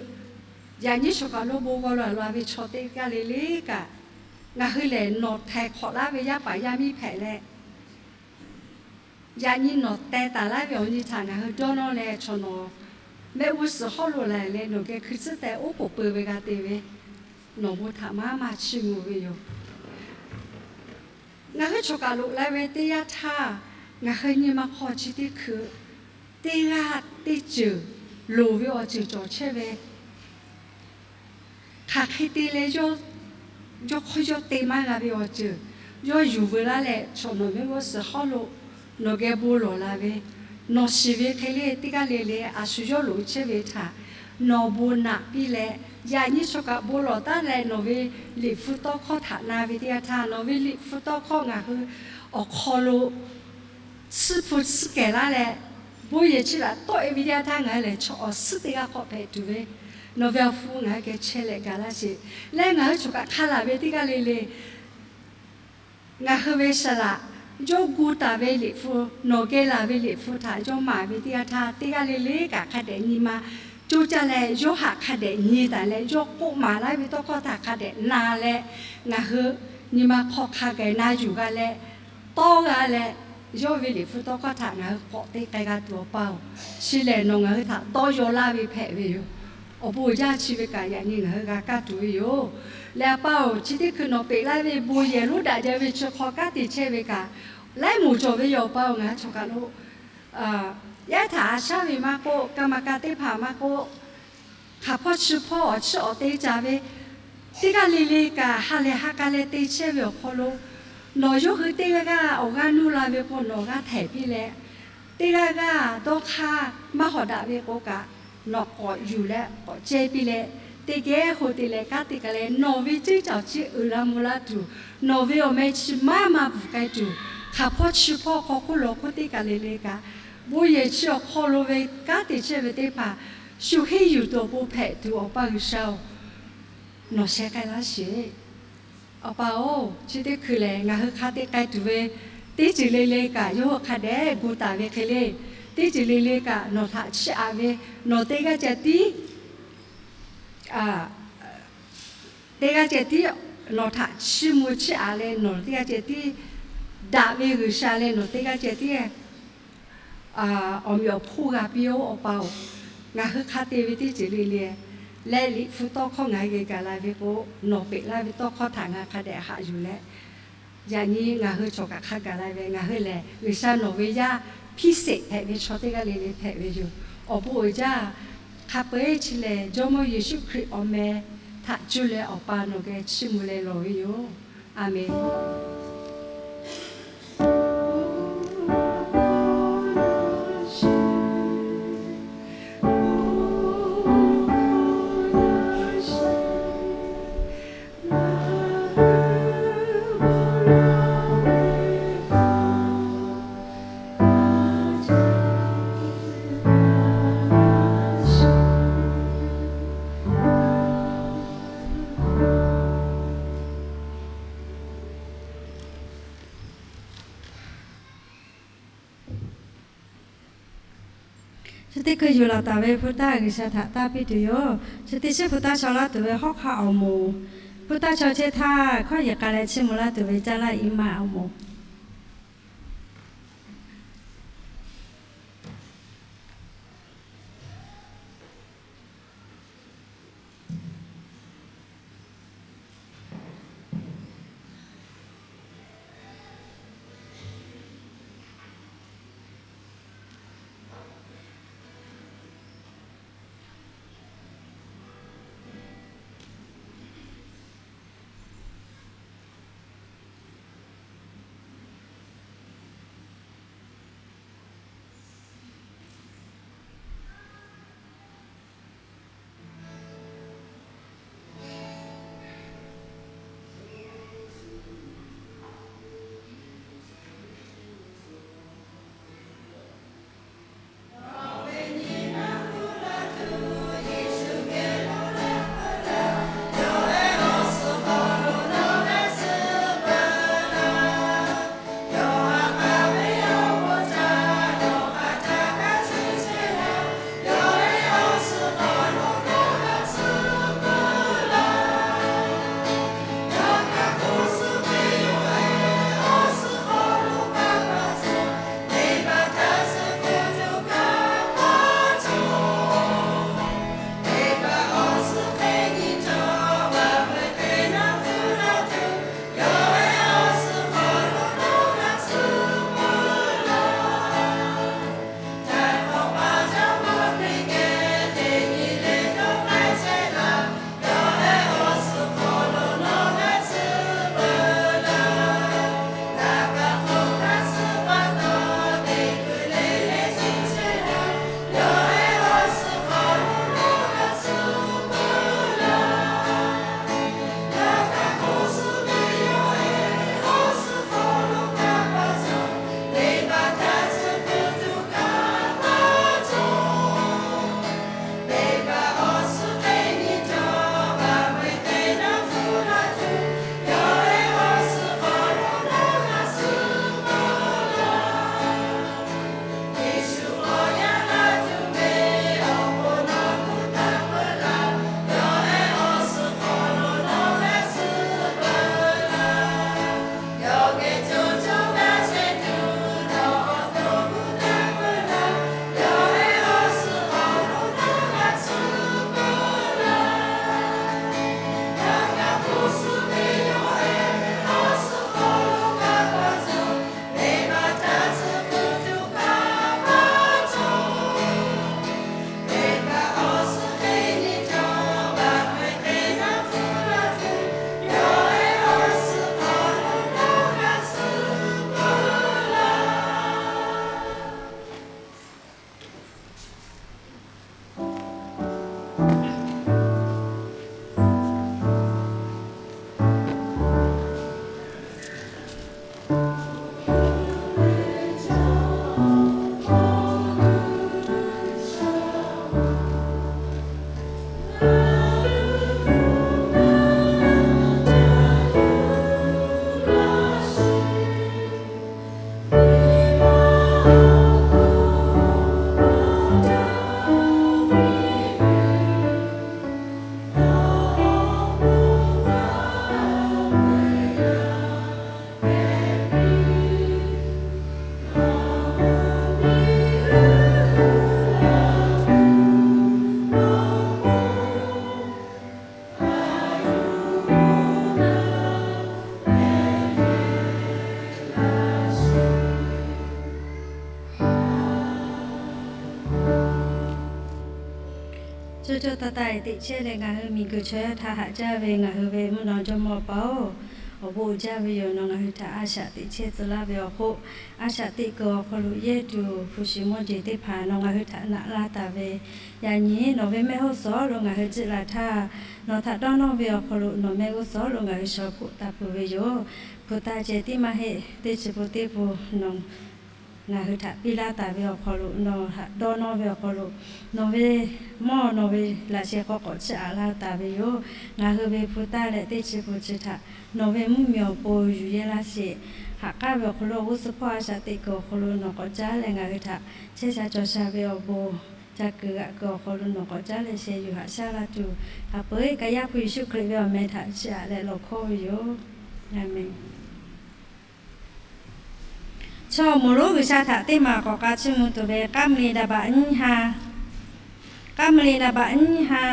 yaꞈ nyi chaw kaˬ lo bon g'aw laˬ la ve chaw teˇ g'aˇ le le kaꞈ, ngaˬ hui lehˬ nawˬ htaiˍ hk'awꞈ laˇ ve yaˇ paˍ yaˇ miˇ hpehꞈ leh, yaꞈ nyi nawˬ teh taˍ laˇ ve awˬ nyi htaꞈ ngaˬ hui dawˇ nawˇ leh, chaw nawˬ mehˆ g'uˇ suhˍ hawˉ lo laˬ leh nawˬ geh hkui tcuhˉ teh oˉ k'oˍ pui ve g'a te ve, nawˬ bon htaꞈ maˇ maˇ chiˇ mvuh ve yoˬ. Ngaˬ hui chaw kaˬ loꞈ la ve teˇ yanˇ htaˇ, ngaˬ hui nyi ma hk'aw chi teˇ hkui teˇ g'aˇ teˇ ceuˬ loˍ ve awˬ ceuˬ cawˬ chehˇ ve, hk'aˬ hk'e te leh yawˇ, yawˇ hk'aw yawˇ te maˇ g'a ve awˬ ceuˬ yawˇ yuˬ veu laˇ leh, chaw nawˬ mehˆ g'uˇ suhˍ hawˉ lo nawˬ geh bon lawˬ la ve, nawˬ shiˍ ve hk'e le teˇ g'aˇ le le a shu yawˇ loꞈ chehˇ ve htaꞈ nawˬ bon naꞈ piˇ leh, yaꞈ nyi chaw kaꞈ bon lawˬ taˉ leh nawˬ ve Liꞈ hpu tawˇ hkawˇ htaꞈ na ve teˇ yanˇ htaˇ, nawˬ ve Liꞈ hpu tawˇ hkawˇ ngaˬ hui awˬ hk'aw lo tsuhˇ hpu tsuhˇ kehˬ laˇ leh, bon yehˬ chi htaꞈ tawˆ e ve teˇ yanˇ htaˇ ngaˬ hui lehˬ chaw awˬ suhˉ teˇ g'aˇ hk'awꞈ hpehꞈ tuˬ ve, nawˬ ve awˬ hpu ngaˬ hui geh chehˇ leh gaˬ laˇ sheˍ. Leh ngaˬ hui choˬ kaꞈ hk'a laˬ ve teˇ g'aˇ le le, ngaˬ hui ve saˍ laꞈ yawˇ gu taˍ ve liꞈ hpu, nawˬ geh laˬ ve liꞈ hpu htaꞈ yawˇ maˍ ve teˇ yanˇ htaˇ, teˇ g'aˇ le le kaꞈ hk'a dehꞈ nyi ma coˇ caˇ leh, yawˇ haꞈ hk'a dehꞈ nyi taˍ leh, yawˇ k'oˆ maˍ laˇ ve tawˇ hkawˇ htaꞈ hk'a dehꞈ na leh, ngaˬ hui nyi ma hk'aw hk'a gaˬ na yuˬ g'a leh, tawˇ g'a leh, yawˇ ve liꞈ hpu tawˇ hkawˇ htaꞈ ngaˬ hui k'awꞈ te k'ai g'a tuˬ, Awˬ pa-oˬ, chi lehˬ nawˬ ngaˬ hui htaꞈ tawˇ yaw laˇ ve hpehꞈ ve yoˬ. Awˬ bon uiˍ jaˇ, chi ve kaꞈ yaꞈ nyi ngaˬ hui g'a kaˇ tuˬ ve yoˬ. Leh Awˬ pa-oˬ, chi teˇ hkui nawˬ peꞈ laˇ ve bon yehˬ lonˉ daꞈ jaˇ ve chi hk'aw kanˉ te chehˇ ve kaꞈ, laiˉ moˍ cawˬ ve yoˬ, Awˬ pa-oˬ. Ngaˬ hui chaw kaꞈ lo yaˇ htaꞈ a shaˉ ve maˇ k'oˆ, kaˇ ma ka teˇ hpaˍ maˇ k'oˆ, hk'aˬ hpawˇ chi hpawˇ awˬ chiˇ awˬ te ca ve, teˇ g'aˇ le le kaꞈ ha lehˬ ha k'a leh te chehˇ ve awˬ hk'aw lo, nawˬ yawˇ hui teˇ g'aˇ g'aˇ awˬ g'aˇ nuˇ la ve k'o, nawˬ g'aˇ htehˍ piˇ leh, teˇ g'aˇ g'aˇ dawˇ hk'aˇ maˇ hawˍ daꞈ ve k'o kaꞈ, nawˬ k'awꞈ yuˬ leh k'awꞈ ceh piˇ leh, teˇ geh hoꞈ te leh kanˉ te k'ai leh, nawˬ ve ceˇ cawˬ chi uiˍ la mvuh laˇ tuˬ, nawˬ ve awˬ meh chi maˇ maˇ bvuhˬ k'ai tuˬ, hk'aˬ hpawˇ chi hpawˇ hk'aw hk'oˆ lo hk'oˆ teˇ kaꞈ le le kaꞈ, bon yehˬ chi awˬ hk'aw lo ve kanˉ te chehˇ ve teˇ hpaˍ shu henˇ yuˬ tuˬ awˬ pon hpehꞈ tuˬ, Awˬ pa G'uiˬsha-oˬ, nawˬ sheh k'ai laˇ sheˍ. Awˬ pa-oˬ, chi teˇ hkui lehˬ ngaˬ hui hk'a te k'ai tuˬ ve teˇ ceuˬ le le kaꞈ, yawˇ hui hk'a dehꞈ gu taˍ ve hk'e le, teˇ ceuˬ le le kaꞈ nawˬ htaꞈ chiˇ aꞈ ve, nawˬ teˇ g'aˇ ceh tiˉ teˇ g'aˇ ceh tiˉ nawˬ htaꞈ chiˇ mvuh chiˇ aꞈ leh, nawˬ teˇ g'aˇ ceh tiˉ daꞈ ve G'uiˬsha leh nawˬ teˇ g'aˇ ceh tiˉ awˬ meꞈ awˬ hponˇ g'a piˇ-oˆ, Awˬ pa-oˬ. Ngaˬ hui hk'a te ve teˇ ceuˬ le le leh, liꞈ hpu tawˇ hkawˇ ngaˬ hui geh gaˬ la ve k'o, nawˬ peꞈ laˇ ve tawˇ hkawˇ htaꞈ ngaˬ hui hk'a dehꞈ haꞈ yuˬ leh, yaꞈ nyi ngaˬ hui chaw kaꞈ hk'a gaˬ la ve, ngaˬ hui lehˬ G'uiˬsha nawˬ ve yaˇ hpiˇ sheˍ hpehꞈ ve chaw teˇ g'aˇ le le hpehꞈ ve yoˬ. Awˬ bon uiˍ jaˇ. Hk'a peu-eˬ chi lehˬ, Jawˇmawˇ Yeˍsuˆ Hkriꞈ awˬ meh htaꞈ cuˇ leh Awˬ pa nawˬ geh chiˇ mvuh leh lawˬ ve yoˬ. A menˬ. Chi teˇ hkui yuˬ laˬ taˍ ve hpu taˇ G'uiˬsha htaꞈ tanˇ piˇ tuˬ yoˬ. Chi teˇ shiˉ hpu taˇ chaw laˇ tuˬ ve hawˉ hk'aˆ awˬ moˍ, hpu taˇ chaw chehˇ htaˇ hkawˇ yeˬ k'ai leh chiˇ mvuh laˇ tuˬ ve caˇ laˇ iˉ maˇ awˬ moˍ. Cawˇ cawˇ taˇ taˇ-e teꞈ chehˇ leh ngaˬ hui miˬguiˬ chaw yaˇ htaꞈ haꞈ jaˇ ve ngaˬ hui ve mvuhˇ naw jawˇmawˇ Awˬ pa-oˬ, awˬ bon uiˍ jaˇ ve yoˬ. Nawˬ ngaˬ hui htaꞈ a shaꞈ teꞈ chehˇ tcuh laˇ ve awˬ hk'oˆ, a shaꞈ teꞈ kuiˬ awˬ hk'aw lo yehˇ tuˬ hpu shi mawˇ jeˬ teˇ hpaˍ nawˬ ngaˬ hui htaꞈ naꞈ laˇ taˍ ve, yaꞈ nyi nawˬ ve mehˆ g'uˇ suhˍ lo ngaˬ hui jiˆ la htaˇ, nawˬ htaꞈ dawˇ nawˇ ve awˬ hk'aw lo nawˬ mehˆ g'uˇ suhˍ lo ngaˬ hui shaw hpoˆ taˍ peuˬ ve yoˬ. Hpu taˇ ceh tiˉ maˇ heˆ, teˇ chi pun teˇ pun nawˬ ngaˬ hui htaꞈ piˇ laˇ taˍ ve awˬ hk'aw lo, nawˬ htaꞈ dawˇ nawˇ ve awˬ hk'aw lo, nawˬ ve mawˇ nawˬ ve laꞈ sheh hk'aw k'awꞈ chiˇ aꞈ laˇ taˍ ve yoˬ. Ngaˬ hui ve hpu taˇ leh teˇ chi pun chi htaꞈ nawˬ ve mvuhˇmiˬ awˬ pon yuˬ yehˇ laˇ sheˍ. Haꞈ k'aˉ ve awˬ hk'aw lo g'uˇ suhˍ hpawˇ a shaꞈ teꞈ kuiˬ awˬ hk'aw lo nawˬ k'awꞈ caˉ leh ngaˬ hui htaꞈ chehˇ sha cawˬ sha ve awˬ bon, ca kuiˬ g'aꞈ kuiˬ awˬ hk'aw lo nawˬ k'awꞈ caˉ leh sheh yuˬ haꞈ shaˉ laˇ tuˬ, haꞈ peu eˉ kaꞈ Yaˇ hpu Yeˍsuˆ Hkriꞈ ve awˬ meh htaꞈ chiˇ aꞈ leh lawˬ hkawˇ ve yoˬ. Aˬ menˍ. Chaw awˬ moˍ lonˉ G'uiˬsha htaꞈ teˇ maˬ k'awꞈ k'a chiˇ mvuh tuˬ ve K'aˉ mvuh li daꞈ baꞈ nyiˇ ha, K'aˉ mvuh li daꞈ baꞈ nyiˇ ha.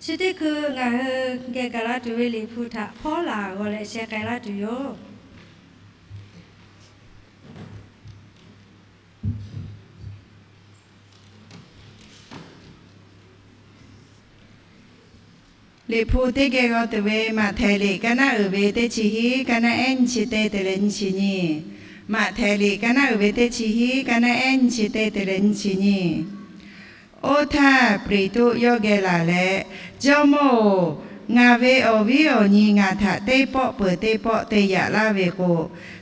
Chi teˇ hkui ngaˬ hui geh gaˬ la tuˬ ve Liꞈ hpu htaꞈ hpawˇ laˬ g'aw leh sheh k'ai laˇ tuˬ yoˬ. Liꞈ hpu teˇ geh g'aw tuˬ ve Maꞈhtehˍ liꞈ kaˇ naˉ uiˍ ve teˇ chi hiˉ, kaˇ naˉ ehˉ nyiˇ chi teˇ te leh nyiˇ chi nyiˇ. Maꞈhtehˍ liꞈ kaˇ naˉ uiˍ ve teˇ chi hiˉ, kaˇ naˉ ehˉ nyiˇ chi teˇ te leh nyiˇ chi nyiˇ. Oˇ htaˇ Peˍtruˆ yawˇ geh laˬ leh, Jawˇmawˇ-oˬ, ngaˬ ve awˬ viˉ awˬ nyi ngaˬ htaꞈ teˇ pawˆ peuˬ teˇ pawˆ te yaꞈ laˇ ve k'o,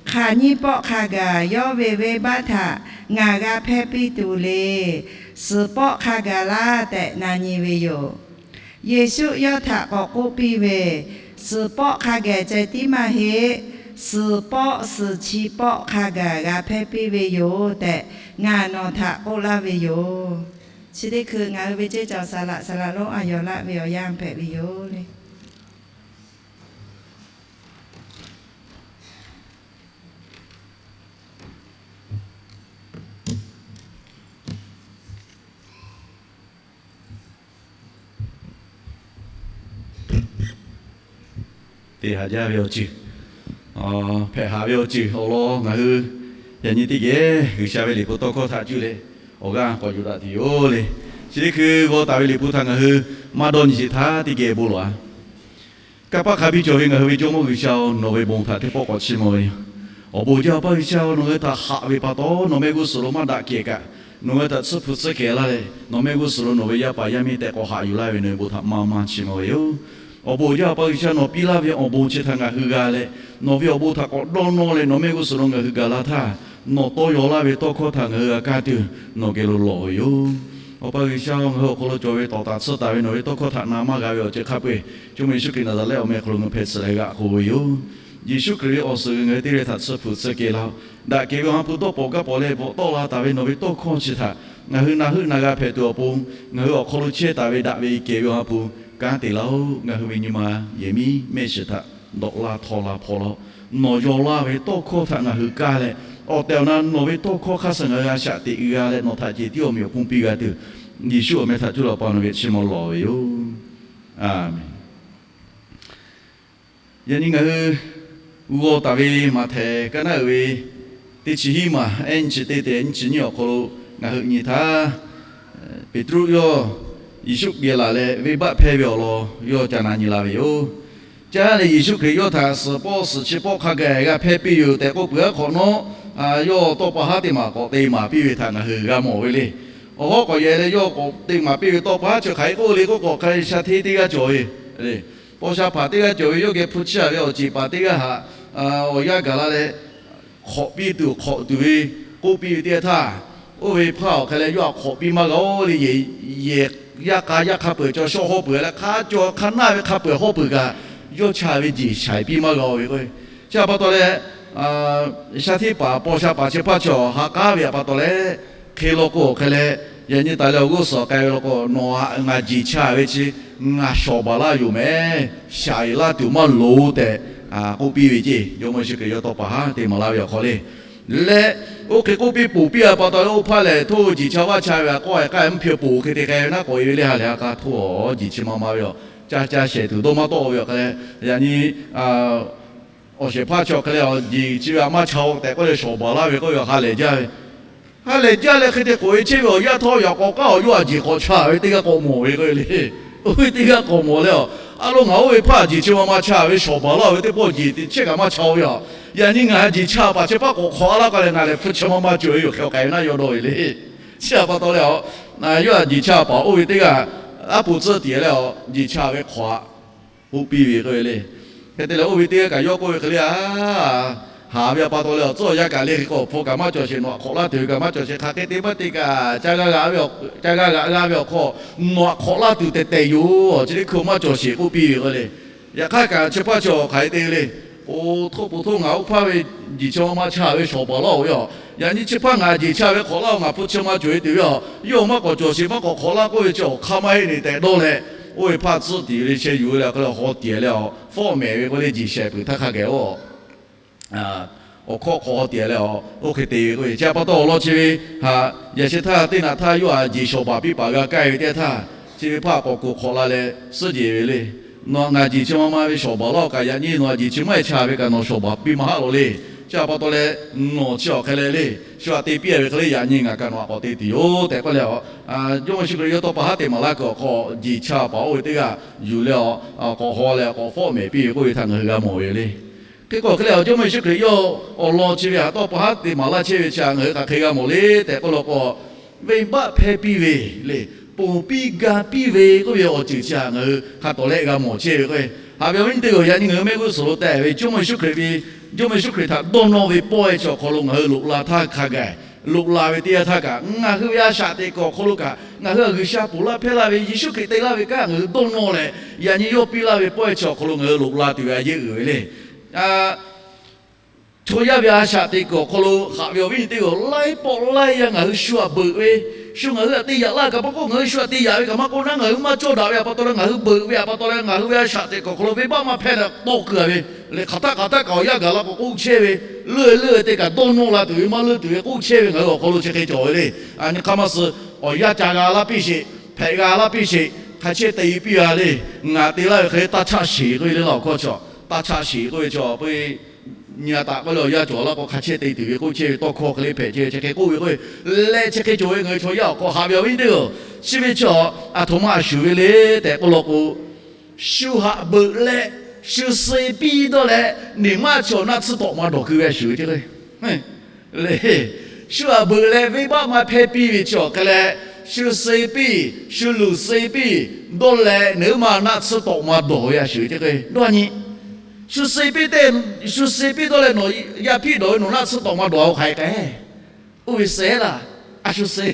hk'aˬ nyiˇ pawˆ hk'a gaˬ yawˇ ve venˇbaˆ htaꞈ ngaˬ g'a hpehˇ piˇ tuˬ le. Suhˍ pawˆ hk'a gaˬ laˇ tehꞈ na nyi ve yoˬ. Yeˍsuˆ yawˇ htaꞈ k'awꞈ k'oˆ piˇ ve, Suhˍ pawˆ hk'a gaˬ ceh tiˉ maˇ heˆ. Suhˍ pawˆ suhˍ chi pawˆ hk'a gaˬ g'a hpehˇ piˇ ve yoˬ tehꞈ ngaˬ nawˬ htaꞈ k'oˆ laˇ ve yoˬ. Chi teˇ hkui ngaˬ hui ve ceˇ cawˬ saˍ laꞈ saˍ laꞈ lonˉ a yawˬ laˆ ve awˬ yanˇ hpehꞈ ve yoˬ le. te haꞈ jaˇ ve awˬ ceuˬ, hpehꞈ haꞈ ve awˬ ceuˬ awˬ lawn ngaˬ hui yaꞈ nyi teˇ geh G'uiˬsha ve liꞈ hpu tawˇ hkawˇ htaꞈ cuˇ leh awˬ g'aˇ k'awꞈ yuˬ daꞈ tuˬ yoˬ le. Chi teˇ hkui g'aw taˍ ve liꞈ hpu htaꞈ ngaˬ hui maˇ dawˇ nyi sheˍ htaˇ teˇ geh bon lawˬ-a. Kanˇ paˆ hk'a biˇ cawˬ ve ngaˬ hui ve Jawˇmawˇ G'uiˬsha-oˬ, nawˬ ve bon htaꞈ teˇ pawˆ k'awꞈ chiˇ mvuh ve yoˬ. Awˬ bon jaˇ, Awˬ pa G'uiˬsha-oˬ, nawˬ hui htaꞈ haꞈ ve pa taw nawˬ mehˆ g'uˇ suhˍ lo maˇ daꞈ kehˬ kaꞈ, nawˬ hui htaꞈ tsuhˇ hpu tsuhˇ kehˬ laˇ leh nawˬ mehˆ g'uˇ suhˍ lo nawˬ ve yaˇ paˍ yaˇ miˇ tehꞈ k'awꞈ haꞈ yuˬ laˇ ve nawˬ ve bon htaꞈ maˇ maˇ chiˇ mvuh ve yoˬ. Awˬ bon jaˇ, Awˬ pa G'uiˬsha, nawˬ piˇ laˇ ve awˬ bon chi htaꞈ ngaˬ hui g'a leh, nawˬ ve awˬ bon htaꞈ k'awꞈ dawˇ nawˇ leh nawˬ mehˆ g'uˇ suhˍ lo ngaˬ hui gaˬ la htaˇ, nawˬ tawˇ yaw laˇ ve tawˇ hkawˇ htaꞈ ngaˬ hui g'a kaˇ tuˬ nawˬ geh lo lawˬ ve yoˬ. Awˬ pa G'uiˬsha, ngaˬ hui awˬ hk'aw lo cawˬ ve tawˍ taˍ tsuhˇ taˍ ve nawˬ ve tawˇ hkawˇ htaꞈ na maˇ g'a ve awˬ ceuˬ hk'a peu-eˬ, Jawˇmawˇ Yeˍsuˆ Hkriꞈ Naˍzaˍrehˆ awˬ meh hk'aw lo ngaˬ hui hpehꞈ tcuh leh g'aꞈ k'oˆ ve yoˬ. Yeˍsuˆ Hkriꞈ ve awˬ suhˍ g'uiˬ ngaˬ hui teˇ g'aˇ htaꞈ tsuhˇ hpu tsuhˇ kehˬ laˇ-oˆ. Daꞈ kehˬ ve Awˬ ha hpu dawˇ pawnˍ gaˇ pawnˍ leh bvuhꞈ tawˆ la taˍ ve nawˬ ve tawˇ hkawˇ chi htaꞈ ngaˬ hui na heuˆ na g'a hpehꞈ tuˬ awˬ pon, ngaˬ hui awˬ hk'aw lo chehˇ taˍ ve daꞈ ve kehˬ ve Awˬ ha hpu kanˉ te laˇ-oˆ. Ngaˬ hui ve nyi ma yehˬ miˉ mehˆ shiˍ htaꞈ dawꞈ la htaw la hpaw laˇ-oˆ. Nawˬ yaw laˇ ve tawˇ hkawˇ htaꞈ ngaˬ hui kaˇ leh, awˬ tehˬ awˬ na nawˬ ve tawˇ hkawˇ hk'a suh ngaˬ hui a shaꞈ teꞈ g'a leh nawˬ htaꞈ cehˬ tiˉ awˬ meꞈ awˬ hponˇ piˇ g'a tuˬ, Yeˍsuˆ awˬ meh htaꞈ cuˇ leh Awˬ pa nawˬ geh chiˇ mvuh lawˬ ve yoˬ. Aˬ menˍ. Yaꞈ nyi ngaˬ hui g'aw taˍ ve Maꞈhtehˍ kaˇ naˉ uiˍ ve teˇ chi hiˉ maˬ ehˉ nyiˇ chi teˇ tehꞈ nyiˇ chi nyiˇ awˬ hk'aw lo ngaˬ hui nyi htaˇ, Peˍtruˆ yawˇ Yeˍsuˆ geh laˬ leh venˇbaˆ hpehˇ ve awˬ lawn yawˇ ca na nyi la ve yoˬ. Caˇ leh Yeˍsuˆ Hkriꞈ yawˇ htaꞈ suhˍ pawˆ suhˍ chi pawˆ hk'a gaˬ g'a hpehˇ piˇ yoˬ tehꞈ k'oˆ peuˬ-aˉ hk'awꞈ nawˉ, yawˇ tawˇ pa haˉ teˇ maˬ k'awꞈ te maˍ piˇ ve htaꞈ ngaˬ hui g'a mawˬ ve le. Awˬ hawˉ k'awꞈ yehˬ leh yawˇ k'awꞈ te maˍ piˇ ve tawˇ pa haˉ chi hk'aˬ hk'e k'oˆ le k'oˆ k'o, hk'a sha hteˇ teˇ g'aˇ cawˬ ve, paw sha hpaˍ teˇ g'aˇ cawˬ ve yawˇ geh hpu chiˇ a ve awˬ ceˬ paˍ teˇ g'aˇ htaꞈ awˬ yanˇ gaˬ la leh, hk'awꞈ piˇ tuˬ hk'awꞈ tuˬ ve k'oˆ piˇ ve teˇ yanˇ htaˇ, oˇ ve hpaˇ awˬ hk'e leh yawˇ htaꞈ hk'awꞈ piˇ maˇ g'a-oˬ le. Yehˬ, yehˬ yaˇ k'a yaˇ hk'a peu-eˬ cawˬ shawˉ hawˉ peuˬ leh hk'a cawˬ hk'a naˇ ve hk'a peu-eˬ hawˉ peuˬ kaꞈ, yawˇ chaˇ ve jeˬ shaiˍ piˇ maˇ g'a-oˬ ve k'o, chi htaꞈ pa taw leh, sha hteˇ paˍ paw sha paˍ chi hpaˇ chaw ha k'aˉ ve htaꞈ pa taw leh, hk'e law k'o awˬ hk'e leh, yaꞈ nyi taˍ leh awˬ g'uˇ suhˍ k'ai ve law k'o, nawˬ htaꞈ ngaˬ jeˬ chaˇ ve chi ngaˬ shawˍ baˬ laˇ yoˬ mehˍ, shaiˍ laˇ tuˬ maˇ loˍ tehꞈ k'oˆ piˇ ve ceˇ. Jawˇmawˇ Yeˍsuˆ Hkriꞈ yawˇ tawˇ pa haˉ te maˍ laˇ ve awˬ hk'aw le. Leh oˇ hk'e k'oˆ piˇ ponˬ piˇ-a pa taw leh, oˇ hpaˇ lehˬ, htoˇ jeˬ chi a vaˇ cha ve a k'awˇ e k'ai mvuhˇ hpiˇ ponˬ hk'e te k'ai ve naˉ k'awꞈ e ve le ha lehˬ, a k'a htoˇ a jeˬ chi ma ma ve a, ca ca shehˍ tuˬ dawˇ maˇ tawˆ ve awˬ hk'e leh, yaꞈ nyi awˬ shehˍ hpaˇ chi awˬ hk'e leh, jeˬ chi ve a maˇ cha-o tehꞈ k'oˆ leh shawˍ baˬ laˇ ve k'oˆ ve a ha lehˬ jaˇ ve ha lehˬ jaˇ leh hk'e te k'oꞈ e chehˇ ve awˬ yanˇ htawˇ, yaꞈ k'awꞈ k'aˉ awˬ yawˇ a jeˬ k'awꞈ cha ve teˇ g'aˇ k'awꞈ mawˬ ve k'oˆ ve le. Oˇ ve teˇ g'aˇ k'awꞈ mawˬ leh, a lo ngaˬ oˇ ve hpaˇ jeˬ chi ma ma cha ve shawˍ baˬ laˇ ve teˇ pawˆ jeˬ teˇ chehˇ kaꞈ maˇ cha-o ve a. Yaꞈ nyi ngaˬ jeˬ cha paˍ chi hpaˇ k'awꞈ hk'awꞈ laˇ k'o leh, ngaˬ lehˬ hpu chi ma ma cawˬ ve yoˬ hk'e k'ai ve naˉ yawˇ dawˇ ve le. Chi htaꞈ pa taw leh, yawˇ a jeˬ cha paˍ oˇ ve teˇ g'aˇ aˉ po tcuhˉ tiˍ leh, jeˬ cha ve hk'awꞈ htaꞈ k'oˆ piˇ ve k'oˆ ve le. Hk'e te leh oˇ ve teˇ g'aˇ kaꞈ yawˇ k'oˆ ve hk'e le, a haˍ ve a pa taw leh awˬ tcuhˉ awˬ yanˇ kaꞈ le hk'e k'o, hpu kaꞈ maˇ cawˬ sheˍ, nawˬ htaꞈ hk'awꞈ laˇ tuˬ ve kaꞈ maˇ cawˬ sheˍ, hk'aˬ hk'e te maˇ te kaꞈ, ca g'a g'a ve awˬ hk'aw, nawˬ htaꞈ hk'awꞈ laˇ tuˬ tehˬ tehˬ yoˬ. Chi teˇ hkui maˇ cawˬ sheˍ k'oˆ piˇ ve k'o le. Yaꞈ hk'aˇ kaꞈ chi hpaˇ chi awˬ hk'aˬ hk'e te le. Oˬ, htoˆ po htoˆ ngaˬ oˇ hpaˇ ve jeˬ chi ma ma cha ve shawˍ baˬ laˇ-oˬ ve a. Yaꞈ nyi chi hpaˇ ngaˬ jeˬ cha ve hk'awꞈ laˇ-oˬ, ngaˬ hpu chi ma cawˬ ve tuˬ ve a, yawˇ maˇ k'awꞈ cawˬ sheˍ, maˇ k'awꞈ hk'awꞈ laˇ k'oˆ ve chi awˬ hk'aˇ maˇ heˆ le tehꞈ dawˇ leh, oˇ ve hpaˇ tcuhˉ tiˍ ve le sheh yuˬ ve le, hk'e leh haw tiˍ leh a, fawˆ mehˍ ve k'oˆ le, jeˬ shehˍ peuˬ htaˇ hk'a geh oˬ awˬ hkawˇ hk'aw haw tiˍ leh a, oˇ hk'e te ve k'o, chi htaꞈ pa taw awˬ lawn chi ve haꞈ, yaꞈ sheh htaˇ teˇ naꞈ htaˇ yawˇ a jeˬ shawˍ baˬ piˇ paˍ g'a kaˇ ve teˇ yanˇ htaˇ, chi ve hpaˇ k'awꞈ kuˬ hk'awꞈ la leh suhˉ jehˬ ve le. Nawˬ htaꞈ ngaˬ jeˬ chi ma ma ve shawˍ baˬ laˇ-oˬ kaꞈ, yaꞈ nyi nawˬ a jeˬ chi maˇ heˆ cha ve kaꞈ nawˬ shawˍ baˬ piˇ maˇ haˆ lawˬ le. Chi htaꞈ pa taw leh, nawˬ chi awˬ hk'e leh le, shu htaꞈ te piˇ-a ve hk'e le, yaꞈ nyi ngaˬ kaꞈ nawˬ htaꞈ k'awꞈ te tuˬ yoˬ tehꞈ k'oˆ leh a, Jawˇmawˇ Yeˍsuˆ Hkriꞈ yawˇ tawˇ pa haˉ te maˍ laˇ kuiˬ awˬ hk'aw jeˬ cha paˍ oˇ ve teˇ g'aˇ yuˬ leh a, k'awꞈ haw leh k'awꞈ fawˆ mehˍ piˇ ve k'oˆ ve htaꞈ ngaˬ hui g'a mawˬ ve le. Hk'e k'o hk'e leh a, Jawˇmawˇ Yeˍsuˆ Hkriꞈ yawˇ awˬ lawn chi ve htaꞈ tawˇ pa haˉ te maˍ laˇ chehˇ ve chi htaꞈ ngaˬ hui hk'aˬ hk'e g'a mawˬ le tehꞈ k'oˆ law k'o, venˇbaˆ hpehˇ piˇ ve le, ponˬ piˇ ga piˇ ve k'oˆ ve awˬ ceuˬ chi htaꞈ ngaˬ hui hk'a tawˍ leh g'a mawˬ chehˇ ve k'o, haꞈ ve awˬ viˉ awˬ nyi teˇ hpaˍ, yaꞈ nyi ngaˬ hui mehˆ g'uˇ suhˍ lo teh ve Jawˇmawˇ Yeˍsuˆ Hkriꞈ ve, Jawˇmawˇ Yeˍsuˆ Hkriꞈ htaꞈ dawˇ nawˇ ve pawehˇ chi awˬ hk'aw lo ngaˬ hui loꞈ la htaˇ hk'a gaˬ, loꞈ la ve teˇ yanˇ htaˇ kaꞈ, ngaˬ hui ve a shaꞈ teꞈ kuiˬ awˬ hk'aw lo kaꞈ, ngaˬ hui a G'uiˬsha ponˬ laˇ hpehˇ laˇ ve Yeˍsuˆ Hkriꞈ te laˇ ve kanˉ ngaˬ hui dawˇ nawˇ leh, yaꞈ nyi yawˇ piˇ laˇ ve pawehˇ chi awˬ hk'aw lo ngaˬ hui loꞈ la tuˬ ve a yeˇ uiˍ ve le. Chaw yaˇ ve a shaꞈ teꞈ kuiˬ awˬ hk'aw lo haꞈ ve awˬ viˉ awˬ nyi teˇ g'aˇ, laiˉ pawˆ laiˉ yaˇ ngaˬ hui shu htaꞈ beuꞈ ve, shu ngaˬ hui htaꞈ te yaꞈ laˇ kaꞈ maˇ k'oˆ, ngaˬ hui shu htaꞈ te yaꞈ ve kaꞈ maˇ k'oˆ naˉ, ngaˬ hui maˇ cawˇ daꞈ ve htaꞈ pa taw leh, ngaˬ hui beuꞈ ve htaꞈ pa taw leh, ngaˬ hui ve a shaꞈ teꞈ kuiˬ awˬ hk'aw lo venˇbaˆ maˇ hpehˇ leh tawˇ keu-a ve le. Hk'aˬ htaˆ hk'aˬ htaˆ kaꞈ awˬ yanˇ gaˬ la k'o k'oˆ chehˇ ve, leuˆ leuˆ te kaꞈ dawˇ nawˇ la tuˬ ve maˇ leuˆ tuˬ ve k'oˆ chehˇ ve ngaˬ hui awˬ hk'aw lo chi hk'e cawˬ ve le. Nyi hk'aˇ maˇ suh, awˬ yanˇ ca g'a laˇ piˇ sheˍ, hpehꞈ g'a laˇ piˇ sheˍ, hk'a chehˇ te piˇ g'a le. Ngaˬ te laˇ ve hk'e le taˇ chaˆ sheˍ k'oˆ ve le laˇ awˬ hkawˇ chaw taˇ chaˆ shiˍ k'oˆ ve chaw, nyi a taꞈ k'oˆ leh awˬ yanˇ cawˬ laˇ k'o hk'a chehˇ te tuˬ ve k'oˆ chehˇ ve, tawˇ hkawˇ hk'e le hpehꞈ chehˇ ve chi hk'e k'oˆ ve k'o, leh chi hk'e cawˬ ve ngaˬ hui chaw yaˇ awˬ hk'aw haꞈ ve awˬ viˉ teˇ-oˬ, chi ve chaw aˬ htoꞈ ma a shuˍ ve le tehꞈ k'oˆ law k'o, shu haꞈ beuꞈ leh, shu suh piˇ dawˇ leh, neˬ maˇ chaw naˆ tsuhˇ tawꞈ ma dawˬ keu ve a shuˍ ve teˇ le. Shu haꞈ beuꞈ leh venˇbaˆ maˇ hpehˇ piˇ ve chi awˬ hk'e leh, shu suh piˇ, shu luˬ suh piˇ dawˇ leh, neˬ maˇ naˆ tsuhˇ tawꞈ ma dawˬ ve a shuˍ ve teˇ dawˇ nyi. Shu suh piˇ te, shu suh piˇ dawˇ leh nawˬ yaˇ hpiˆ dawˬ ve nawˬ naˆ tsuhˇ tawꞈ ma dawˬ-a k'o hk'aˬ hk'e k'ai oˇ ve suh laˇ. A shu suh,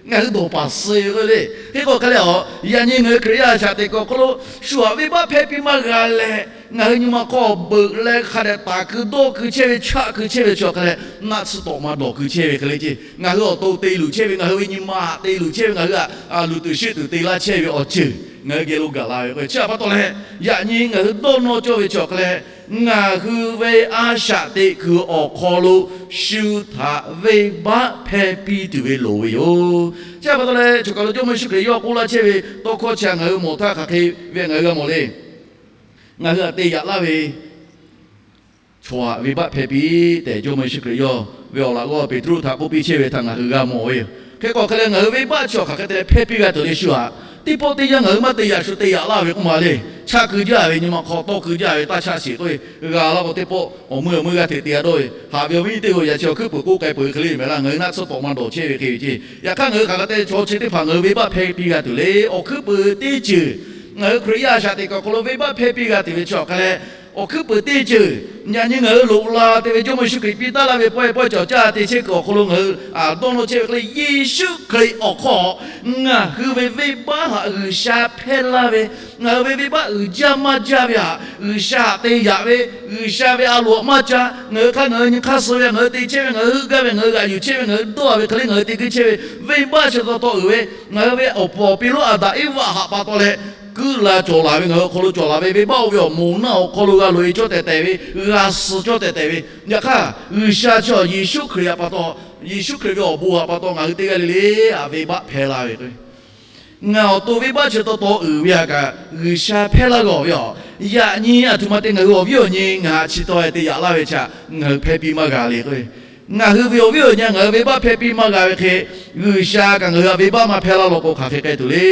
ngaˬ hui dawˬ paˍ suh ve k'o le. Hk'e k'o hk'e leh a, yaꞈ nyi ngaˬ hui Hkriꞈ yaˇ shaꞈ teꞈ kuiˬ awˬ hk'aw lo shu haꞈ venˇbaˆ hpehˇ piˇ maˇ g'a leh, ngaˬ hui nyi ma hk'aw beuꞈ leh hk'a dehꞈ taˍ keu dawˇ keu chehˇ ve, chaˆ keu chehˇ ve chi awˬ hk'e leh, naˆ tsuhˇ tawꞈ ma dawˬ keu chehˇ ve hk'e le ceˇ. Ngaˬ hui awˬ to te luˬ chehˇ ve, ngaˬ hui ve nyi ma te luˬ chehˇ ve, ngaˬ hui a luˬ tuˬ sheˆ tuˬ te laˇ chehˇ ve awˬ ceuˬ ngaˬ hui geh lo gaˬ la ve k'o, chi htaꞈ pa taw leh, yaꞈ nyi ngaˬ hui dawˇ nawˇ cawˇ ve chi awˬ hk'e leh, ngaˬ hui ve a shaꞈ teꞈ kuiˬ awˬ hk'aw lo shu htaꞈ venˇbaˆ hpehˇ piˇ tuˬ ve loˍ ve yoˬ. Chi htaꞈ pa taw leh, choˬ kaˬ lo Jawˇmawˇ Yeˍsuˆ Hkriꞈ yawˇ k'oˆ laˇ chehˇ ve tawˇ hkawˇ chi htaꞈ ngaˬ hui mawˬ htaˇ hk'aˬ hk'e ve ngaˬ hui g'a mawˬ le. Ngaˬ hui htaꞈ te yaꞈ laˇ ve chaw haꞈ venˇbaˆ hpehˇ piˇ tehꞈ Jawˇmawˇ Yeˍsuˆ Hkriꞈ yawˇ ve awˬ laꞈ g'awˇ Peˍtruˆ htaꞈ k'oˆ piˇ chehˇ ve htaꞈ ngaˬ hui g'a mawˬ ve yoˬ. Hk'e k'o hk'e leh, ngaˬ hui venˇbaˆ chi awˬ hk'aˬ hk'e te leh hpehˇ piˇ g'a tuˬ le shu haꞈ. Teˇ pawˆ teˇ yanˇ ngaˬ hui maˇ te yaꞈ shu te yaꞈ laˇ ve k'oˆ ma le. Chaˆ keu jaˇ ve, nyi ma hk'aw tawˇ keu jaˇ ve, taˇ chaˆ shiˍ k'oˆ ve, g'a laˇ k'o teˇ pawˆ awˬ meuˇ awˬ meuˇ g'aˇ hteꞈ te g'a dawˇ ve. Haꞈ ve awˬ viˉ teˇ-oˬ, yaꞈ chi awˬ hkuiˉ puiˍ k'oˆ k'ai peuˬ ve hk'e le mehˍ laˇ. Ngaˬ hui naˆ tsuhˇ tawꞈ ma dawˬ chehˇ ve hk'e ve ceˇ. Yaꞈ hk'aˇ ngaˬ hui hk'aˬ hk'e te chaw chi teˇ hpaˍ ngaˬ hui venˇbaˆ hpehˇ piˇ g'a tuˬ le. Awˬ hkuiˉ puiˍ teˇ ceuˬ, ngaˬ hui Hkriꞈ yaˇ shaꞈ teꞈ kuiˬ awˬ hk'aw lo venˇbaˆ hpehˇ piˇ g'a tuˬ ve chi awˬ hk'e leh, awˬ hkuiˉ puiˍ teˇ ceuˬ, yaꞈ nyi ngaˬ hui loꞈ la te ve Jawˇmawˇ Yeˍsuˆ Hkriꞈ piˇ taˉ laˇ ve pawehˇ pawehˇ cawˬ caˇ te chehˇ kuiˬ awˬ hk'aw lo ngaˬ hui dawˇ nawˇ chehˇ ve hk'e le, Yeˍsuˆ Hkriꞈ awˬ hk'aw ngaˬ hui ve venˇbaˆ htaꞈ G'uiˬsha hpehˇ laˇ ve, ngaˬ hui ve venˇbaˆ uiˍ jaˇ maˇ jaˇ ve htaꞈ G'uiˬsha htaꞈ te yaꞈ ve, G'uiˬsha ve a loˍ htaꞈ maˇ ca, ngaˬ hui hk'aˇ ngaˬ hui nyi hk'aˇ suh ve, ngaˬ hui te chehˇ ve, ngaˬ hui heuˆ gaˇ ve, ngaˬ hui g'aꞈ yuˬ chehˇ ve, ngaˬ hui dawˇ ve hk'e le ngaˬ hui te g'uiˇ chehˇ ve, venˇbaˆ chi taw taw uiˍ ve, ngaˬ hui ve awˬ pa awˬ pi lonˉ Aˍdanˍ Eˇvaꞈ htaꞈ pa taw leh, kuiˉ la cawˬ laˬ ve, ngaˬ hui awˬ hk'aw lo cawˬ laˬ ve venˇbaˆ oˇ ve awˬ moˍ naˆ awˬ hk'aw lo g'a loꞈ-e cawˇ tehꞈ tehꞈ ve, g'a suh cawˇ tehꞈ tehꞈ ve, yaꞈ hk'aˇ G'uiˬsha chi Yeˍsuˆ Hkriꞈ htaꞈ pa taw, Yeˍsuˆ Hkriꞈ ve awˬ bon htaꞈ pa taw ngaˬ hui teˇ g'aˇ le le htaꞈ venˇbaˆ hpehˇ laˇ ve k'o, ngaˬ awˬ to venˇbaˆ chi taw taw uiˍ ve htaꞈ kaꞈ G'uiˬsha hpehˇ laˇ g'a ve yoˬ. Yaꞈ nyi aˬ htoꞈ ma te ngaˬ hui awˬ viˉ awˬ nyi ngaˬ htaꞈ chi taw te yaꞈ laˇ ve chi htaꞈ ngaˬ hui hpehˇ piˇ maˇ g'a le k'o, ngaˬ hui ve awˬ viˉ awˬ nyi ngaˬ hui venˇbaˆ hpehˇ piˇ maˇ g'a ve hk'e, G'uiˬsha kaꞈ ngaˬ hui htaꞈ venˇbaˆ maˇ hpehˇ laˇ law k'o hk'aˬ hk'e k'ai tuˬ le.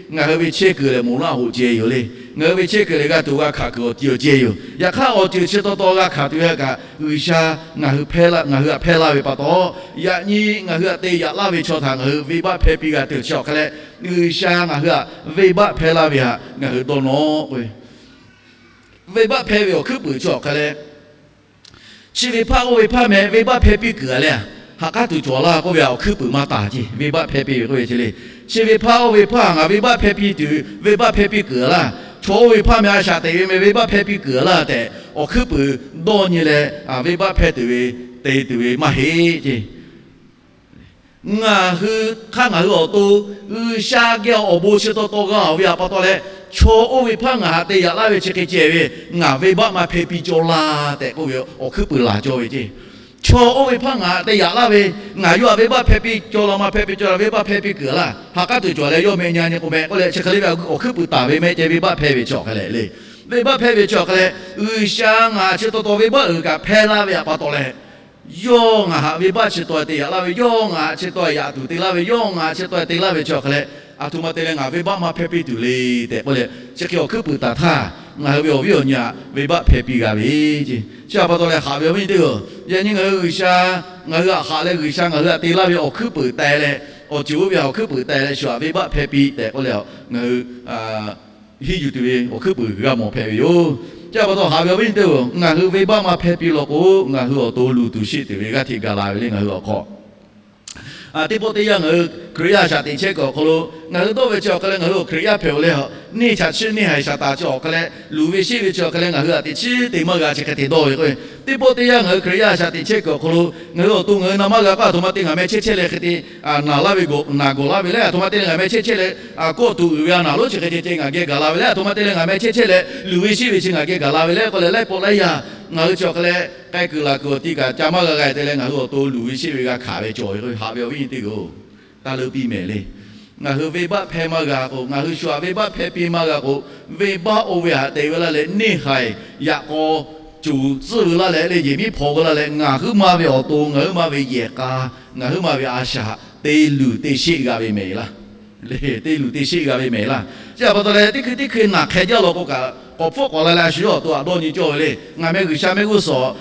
Ngaˬ hui ve chehˇ kuiˬ lehˬ moˍ laˇ hoꞈ ceh yoˬ le. Ngaˬ hui ve chehˇ kuiˬ lehˬ g'a tuˬ g'a hkanˍ kuiˬ awˬ ti awˬ ceh yoˬ. Yaꞈ hk'aˇ awˬ ceuˬ chi taw taw g'a hkanˍ tuˬ ve htaꞈ kaꞈ G'uiˬsha ngaˬ hui hpehˇ laˇ, ngaˬ hui htaꞈ hpehˇ laˇ ve pa taw, yaꞈ nyi ngaˬ hui htaꞈ te yaꞈ laˇ ve chaw htaꞈ ngaˬ hui venˇbaˆ hpehˇ piˇ g'a tuˬ chi awˬ hk'e leh, G'uiˬsha ngaˬ hui htaꞈ venˇbaˆ hpehˇ laˇ ve htaꞈ ngaˬ hui dawˇ nawˇ k'o, venˇbaˆ hpehˇ ve awˬ hkuiˉ puiˍ chi awˬ hk'e leh, chi ve hpaˇ oˇ ve hpaˇ meh venˇbaˆ hpehˇ piˇ kuiˬ a leh, ha k'aˉ tuˬ cawˬ laˇ k'oˆ ve awˬ hkuiˉ puiˍ maˇ taˍ ceˇ. Venˇbaˆ hpehˇ piˇ ve k'oˆ ve chi le, chi ve hpaˇ oˇ ve hpaˇ ngaˬ venˇbaˆ hpehˇ piˇ tuˬ, venˇbaˆ hpehˇ piˇ kuiˬ a laˇ. Chaw oˇ ve hpaˇ meh a shaꞈ teꞈ ve meh venˇbaˆ hpehˇ piˇ kuiˬ a laˇ tehꞈ awˬ hkuiˉ puiˍ dawˇ nyi leh, venˇbaˆ hpehˇ tuˬ ve, te tuˬ ve maˇ heˆ ceˇ. Ngaˬ hui hk'aˇ ngaˬ hui awˬ to G'uiˬsha geh awˬ bon chi taw taw g'a ve htaꞈ pa taw leh, chaw oˇ ve hpaˇ ngaˬ htaꞈ te yaꞈ laˇ ve chi hk'e ceh ve, ngaˬ venˇbaˆ maˇ hpehˇ piˇ cawˇ laˇ tehꞈ k'oˆ ve awˬ hkuiˉ puiˍ laˬ cawˇ ve ceˇ. Chaw oˇ ve hpaˇ ngaˬ htaꞈ te yaꞈ laˇ ve, ngaˬ yawˇ htaꞈ venˇbaˆ hpehˇ piˇ cawˇ laˇ maˇ hpehˇ piˇ cawˇ laˇ, venˇbaˆ hpehˇ piˇ kuiˬ a laˇ. Ha k'aˉ tuˬ cawˬ leh yawˇ meh nyi nyi k'o meh k'oˆ leh chi hk'e le ve awˬ hkuiˉ puiˍ taˍ ve meh ceh venˇbaˆ hpehˇ ve chi awˬ hk'e leh le. Venˇbaˆ hpehˇ ve chi awˬ hk'e leh, G'uiˬsha ngaˬ chi taw taw venˇbaˆ uiˍ kaꞈ hpehˇ laˇ ve htaꞈ pa taw leh, yawˇ ngaˬ htaꞈ venˇbaˆ chi taw te yaꞈ laˇ ve, yawˇ ngaˬ htaꞈ chi taw yaꞈ tuˬ te laˇ ve, yawˇ ngaˬ htaꞈ chi taw te laˇ ve chi awˬ hk'e leh, aˬ htoꞈ ma te leh ngaˬ venˇbaˆ maˇ hpehˇ piˇ tuˬ le tehꞈ k'oˆ leh, chi hk'e awˬ hkuiˉ puiˍ taˍ htaˇ, ngaˬ hui ve awˬ viˉ awˬ nyi htaꞈ venˇbaˆ hpehˇ piˇ g'a ve ceˇ. Chi htaꞈ pa taw leh haꞈ ve awˬ viˉ teˇ-oˬ, yaꞈ nyi ngaˬ hui G'uiˬsha, ngaˬ hui htaꞈ haꞈ leh G'uiˬsha ngaˬ hui htaꞈ te laˇ ve awˬ hkuiˉ puiˍ teh leh, awˬ ceuˬ oˇ ve awˬ hkuiˉ puiˍ teh leh shu htaꞈ venˇbaˆ hpehˇ piˇ tehꞈ k'oˆ leh, ngaˬ hui henˇ yuˬ tuˬ ve awˬ hkuiˉ puiˍ g'a mawˬ hpehꞈ ve yoˬ. Chi htaꞈ pa taw haꞈ ve awˬ viˉ teˇ-oˬ, ngaˬ hui venˇbaˆ maˇ hpehˇ piˇ law k'o, ngaˬ hui awˬ to luˬ tuˬ sheˆ tuˬ ve g'aˇ hteꞈ gaˬ la ve le ngaˬ hui awˬ hk'aw. Teˇ pawˆ teˇ yanˇ ngaˬ hui Hkriꞈ yaˇ shaꞈ teꞈ chehˇ kuiˬ awˬ hk'aw lo ngaˬ hui dawˇ ve chi awˬ hk'e leh ngaˬ hui awˬ Hkriꞈ yaˇ hpehꞈ-oˬ leh, neˇ chaꞈ chiˇ neˇ haiˬ shaˍ taˍ chi awˬ hk'e leh, luˬ ve sheˆ ve chi awˬ hk'e leh ngaˬ hui htaꞈ teꞈ chiˉ te maˇ g'a chi hk'e te dawˇ ve k'o, teˇ pawˆ teˇ yanˇ ngaˬ hui Hkriꞈ yaˇ shaꞈ teꞈ chehˇ kuiˬ awˬ hk'aw lo ngaˬ hui awˬ to ngaˬ hui na maˇ g'a k'o, aˬ htoꞈ ma te ngaˬ meh chehˇ chehˇ leh hk'e te naˬ laˇ ve, naˬ gawˬ laˇ ve leh, aˬ htoꞈ ma te leh ngaˬ meh chehˇ chehˇ leh kawˆ tuˬ uiˍ ve a naˬ lonˉ chi hk'e ceh ceh ngaˬ geh gaˬ la ve leh, aˬ htoꞈ ma te leh ngaˬ meh chehˇ chehˇ leh luˬ ve sheˆ ve chi ngaˬ geh gaˬ la ve leh k'oˆ leh, laiˉ pawˆ laiˉ yaˇ ngaˬ hui chi awˬ hk'e leh k'ai kuiˬ laˬ kuiˬ awˬ ti kaꞈ ca maˇ g'a g'a te leh ngaˬ hui awˬ to luˬ ve sheˆ ve g'a hkanˍ ve cawˬ ve k'o, haꞈ ve awˬ viˉ teˇ-oˬ, taˇ leuˉ piˇ mehˍ le. Ngaˬ hui venˇbaˆ hpehˇ maˇ g'a k'o, ngaˬ hui shu htaꞈ venˇbaˆ hpehˇ piˇ maˇ g'a k'o, venˇbaˆ oˇ ve htaꞈ te ve laˇ leh, neˇ haiˬ yaꞈ k'aw cuˬ tcuhˉ ve laˇ leh, leh yehˬ miˉ hpaw ve laˇ leh, ngaˬ huiˉ ma ve awˬ to, ngaˬ huiˉ ma ve yehˬ k'a, ngaˬ huiˉ ma ve a shaꞈ te luˬ te sheˆ g'a ve mehˍ laˇ. Leh te luˬ te sheˆ g'a ve mehˍ laˇ. Chi htaꞈ pa taw leh, teˇ hkui teˇ hkui naˬ hk'e jaˇ law k'o kaꞈ, k'awꞈ hpfuhˆ k'awꞈ la leh a shu yawˇ awˬ to htaꞈ dawˇ nyi cawˇ ve le. Ngaˬ meh G'uiˬsha mehˆ g'uˇ suhˍ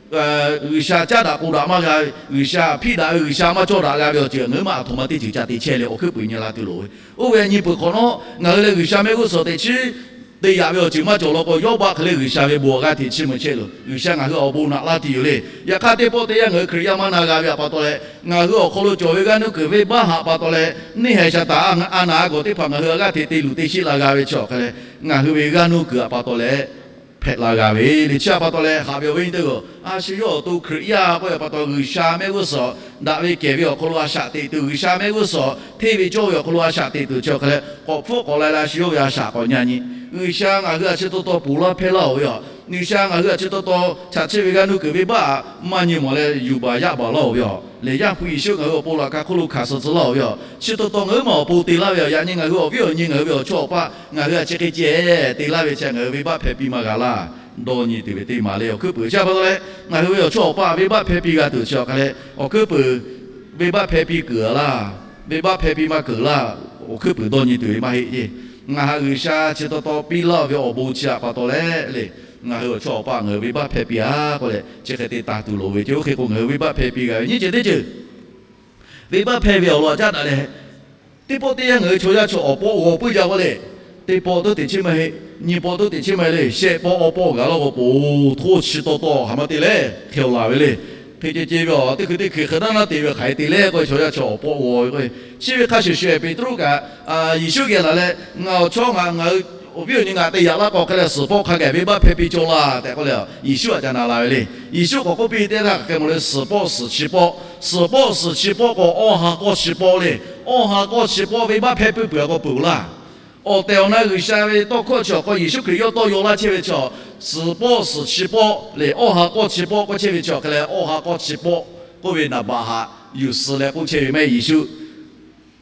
G'uiˬsha caˉ daꞈ k'o daꞈ maˇ g'a ve, G'uiˬsha hpiˇ daꞈ ve, G'uiˬsha maˇ cawˇ daꞈ g'a ve awˬ ceuˬ ngaˬ huiˉ ma aˬ htoꞈ ma teˇ ceuˬ ca te chehˇ leh awˬ hkuiˉ puiˍ nyi la tuˬ loˍ ve. Oˇ ve nyi peuˬ hk'awꞈ nawˉ, ngaˬ hui leh G'uiˬsha mehˆ g'uˇ suhˍ teꞈ chiˉ te yaꞈ ve awˬ ceuˬ maˇ cawˬ law k'o, yawˇ baˆ hk'e le G'uiˬsha ve bon g'a hteꞈ chiˇ mvuh chehˇ loˬ. G'uiˬsha ngaˬ hui awˬ bon naꞈ laˇ tuˬ yoˬ le. Yaꞈ hk'aˇ, teˇ pawˆ teˇ yanˇ ngaˬ hui Hkriꞈ yaˇ maˇ na g'a ve htaꞈ pa taw leh, ngaˬ hui awˬ hk'aw lo cawˬ ve g'aˇ nuˇ kuiˬ venˇbaˆ htaꞈ pa taw leh, neˇ haiˬ shaˍ taˍ a naˍ a gawˬ teˇ hpaˍ ngaˬ hui a g'aˇ hteꞈ te luˬ te sheˆ la g'a ve chi awˬ hk'a leh, ngaˬ hui ve g'aˇ nuˇ kuiˬ htaꞈ pa taw leh hpehꞈ la g'a ve le. Chi htaꞈ pa taw leh, haꞈ ve awˬ viˉ nyi teˇ g'aˇ, a shu yawˇ awˬ to Hkriꞈ yaˇ k'oˆ ve pa taw, G'uiˬsha mehˆ g'uˇ suhˍ daꞈ ve kehˬ ve awˬ hk'aw lo a shaꞈ teꞈ tuˬ, G'uiˬsha mehˆ g'uˇ suhˍ hteˇ ve cawˇ ve awˬ hk'aw lo a shaꞈ teꞈ tuˬ chi awˬ hk'a leh, k'awꞈ hpfuhˆ k'awꞈ la leh a shu yawˇ ve a shaꞈ k'awꞈ nyi nyi. G'uiˬsha ngaˬ hui htaꞈ chi taw taw ponˬ laˇ hpehˇ laˇ-oˬ ve yoˬ. G'uiˬsha ngaˬ hui htaꞈ chi taw taw chaꞈ chiˆ ve g'aˇ nuˇ kuiˬ venˇbaˆ htaꞈ maˇ nyi mawˬ leh yuˬ baˬ yaˇ baˬ laˇ-oˬ ve yoˬ. Leh Yaˇ hpu Yeˍsuˆ ngaˬ hui awˬ pon laꞈ ka hk'oˆ lo hkanˍ suh tcuh laˇ-oˬ ve yoˬ. Chi taw taw ngaˬ huiˉ ma awˬ pon te laˇ ve yoˬ. Yaꞈ nyi ngaˬ hui awˬ viˉ awˬ nyi ngaˬ hui ve awˬ chawˇ awˬ paˆ ngaˬ hui htaꞈ chi hk'e ceh te laˇ ve chi ngaˬ hui venˇbaˆ hpehˇ piˇ maˇ g'a laˇ. Dawˇ nyi tuˬ ve teˇ maˬ le. Awˬ hkuiˉ puiˍ chi htaꞈ pa taw leh, ngaˬ hui ve awˬ chawˇ awˬ paˆ venˇbaˆ hpehˇ piˇ g'a tuˬ chi awˬ hk'a leh, awˬ hkuiˉ puiˍ venˇbaˆ hpehˇ piˇ keunˍ laˇ, venˇbaˆ hpehˇ piˇ maˇ keunˍ laˇ, awˬ hkuiˉ puiˍ dawˇ nyi tuˬ ve maˇ heˆ le. Ngaˬ htaꞈ G'uiˬsha chi taw taw piˇ laˇ-oˬ ve awˬ bon chi htaꞈ pa taw leh le, ngaˬ hui awˬ chawˇ awˬ paˆ ngaˬ hui venˇbaˆ hpehˇ piˇ-a k'oˆ leh, chi hk'e te taˍ tuˬ loˍ ve. Chi oˇ hk'e k'o, ngaˬ hui venˇbaˆ hpehˇ piˇ g'a ve nyiˇ ceuˬ teˇ ceuˬ, venˇbaˆ hpehˇ ve awˬ lawn htaꞈ caˉ daꞈ leh, teˇ pawˆ teˇ yanˇ ngaˬ hui chaw yaˇ chaw awˬ pawˆ g'aw puiˉ jaˇ k'oˆ le. Teˇ pawˆ tuˉ teꞈ chiˉ maˇ heˆ, nyiˇ pawˆ tuˉ teꞈ chiˉ maˇ heˆ le. Shehˆ pawˆ awˇ pawˆ gaˬ laˇ k'o, poˬ htoˇ chi taw taw hk'aˬ ma te le, hk'e-oˬ laˬ ve le. Hk'e ceh ceh ve awˬ teˇ hkui teˇ hkui hk'e naˉ naˉ te ve hk'aˬ hk'e te le k'oˆ ve, chaw yaˇ chaw awˬ pawˆ g'aw ve k'o, chi ve hk'a shuˍ shuˍ Peˍtruˆ kaꞈ Yeˍsuˆ geh laˬ leh, ngaˬ awˬ chawˇ ngaˬ, ngaˬ hui awˬ viˉ awˬ nyi ngaˬ te yaꞈ laˇ k'o hk'e leh, suhˍ pawˆ hk'a gaˬ venˇbaˆ hpehˇ piˇ cawˇ laˇ tehꞈ k'oˆ leh, Yeˍsuˆ htaꞈ ca na la ve le. Yeˍsuˆ k'awꞈ k'oˆ piˇ teˇ htaˇ hk'aˬ hk'e mawˬ le, suhˍ pawˆ suhˍ chi pawˆ, suhˍ pawˆ suhˍ chi pawˆ k'o awˇ ha k'awˇ chi pawˆ le. Awˇ ha k'awˇ chi pawˆ venˇbaˆ hpehˇ puiˉ peuˬ-a k'o peuˬ laˇ. Awˬ tehˬ awˬ na G'uiˬsha ve tawˇ hkawˇ chi awˬ hk'aw Yeˍsuˆ Hkriꞈ yawˇ tawˇ yaw laˇ chehˇ ve chi, suhˍ pawˆ suhˍ chi pawˆ le, awˇ ha k'awˇ chi pawˆ k'oˆ chehˇ ve chi awˬ hk'a leh, awˇ ha k'awˇ chi pawˆ k'oˆ ve naˍ baꞈ htaꞈ yuˬ suh leh k'oˆ chehˇ ve maˇ heˆ Yeˍsuˆ.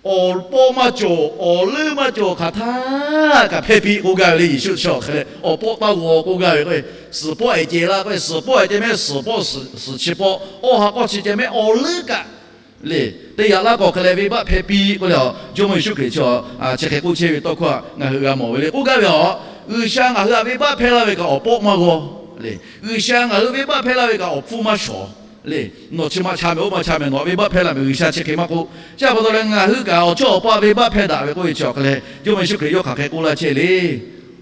Awˬ pawˆ maˇ cawˬ, awˬ leuˉ maˇ cawˬ, hk'aˬ htaˇ kaꞈ hpehˇ piˇ k'oˆ gaˇ ve le. Yeˍsuˆ chi awˬ hk'a leh awˬ pawˆ taˇ g'aw k'oˆ gaˇ ve k'o, suhˍ pawˆ-e ceh laˇ k'o, suhˍ pawˆ-e ceh mehˆ, suhˍ pawˆ suhˍ chi pawˆ, awˇ ha k'awˇ chi ceh mehˆ, awˬ leuˉ kaꞈ le, te yaꞈ laˇ k'o hk'e leh venˇbaˆ hpehˇ piˇ k'oˆ leh, Jawˇmawˇ Yeˍsuˆ Hkriꞈ chi chi hk'e k'oˆ chehˇ ve tawˇ hkawˇ htaꞈ ngaˬ hui g'a mawˬ ve le. K'oˆ gaˇ ve a, G'uiˬsha ngaˬ hui htaꞈ venˇbaˆ hpehˇ laˇ ve kaꞈ awˬ pawˆ maˇ g'aw le. G'uiˬsha ngaˬ hui venˇbaˆ hpehˇ laˇ ve kaꞈ awˬ hpfuhˇ maˇ shawˍ le. Nawˬ chi ma cha mehˍ, oˇ ma cha mehˍ, nawˬ htaꞈ venˇbaˆ hpehˇ laˇ mehˍ, G'uiˬsha chi hk'e maˇ k'oˆ. Chi htaꞈ pa taw leh ngaˬ hui kaꞈ awˬ chawˇ awˬ paˆ venˇbaˆ hpehˇ daꞈ ve k'oˆ ve chi awˬ hk'a leh, Jawˇmawˇ Yeˍsuˆ Hkriꞈ yawˇ hk'aˬ hk'e k'oˆ laˇ chehˇ le.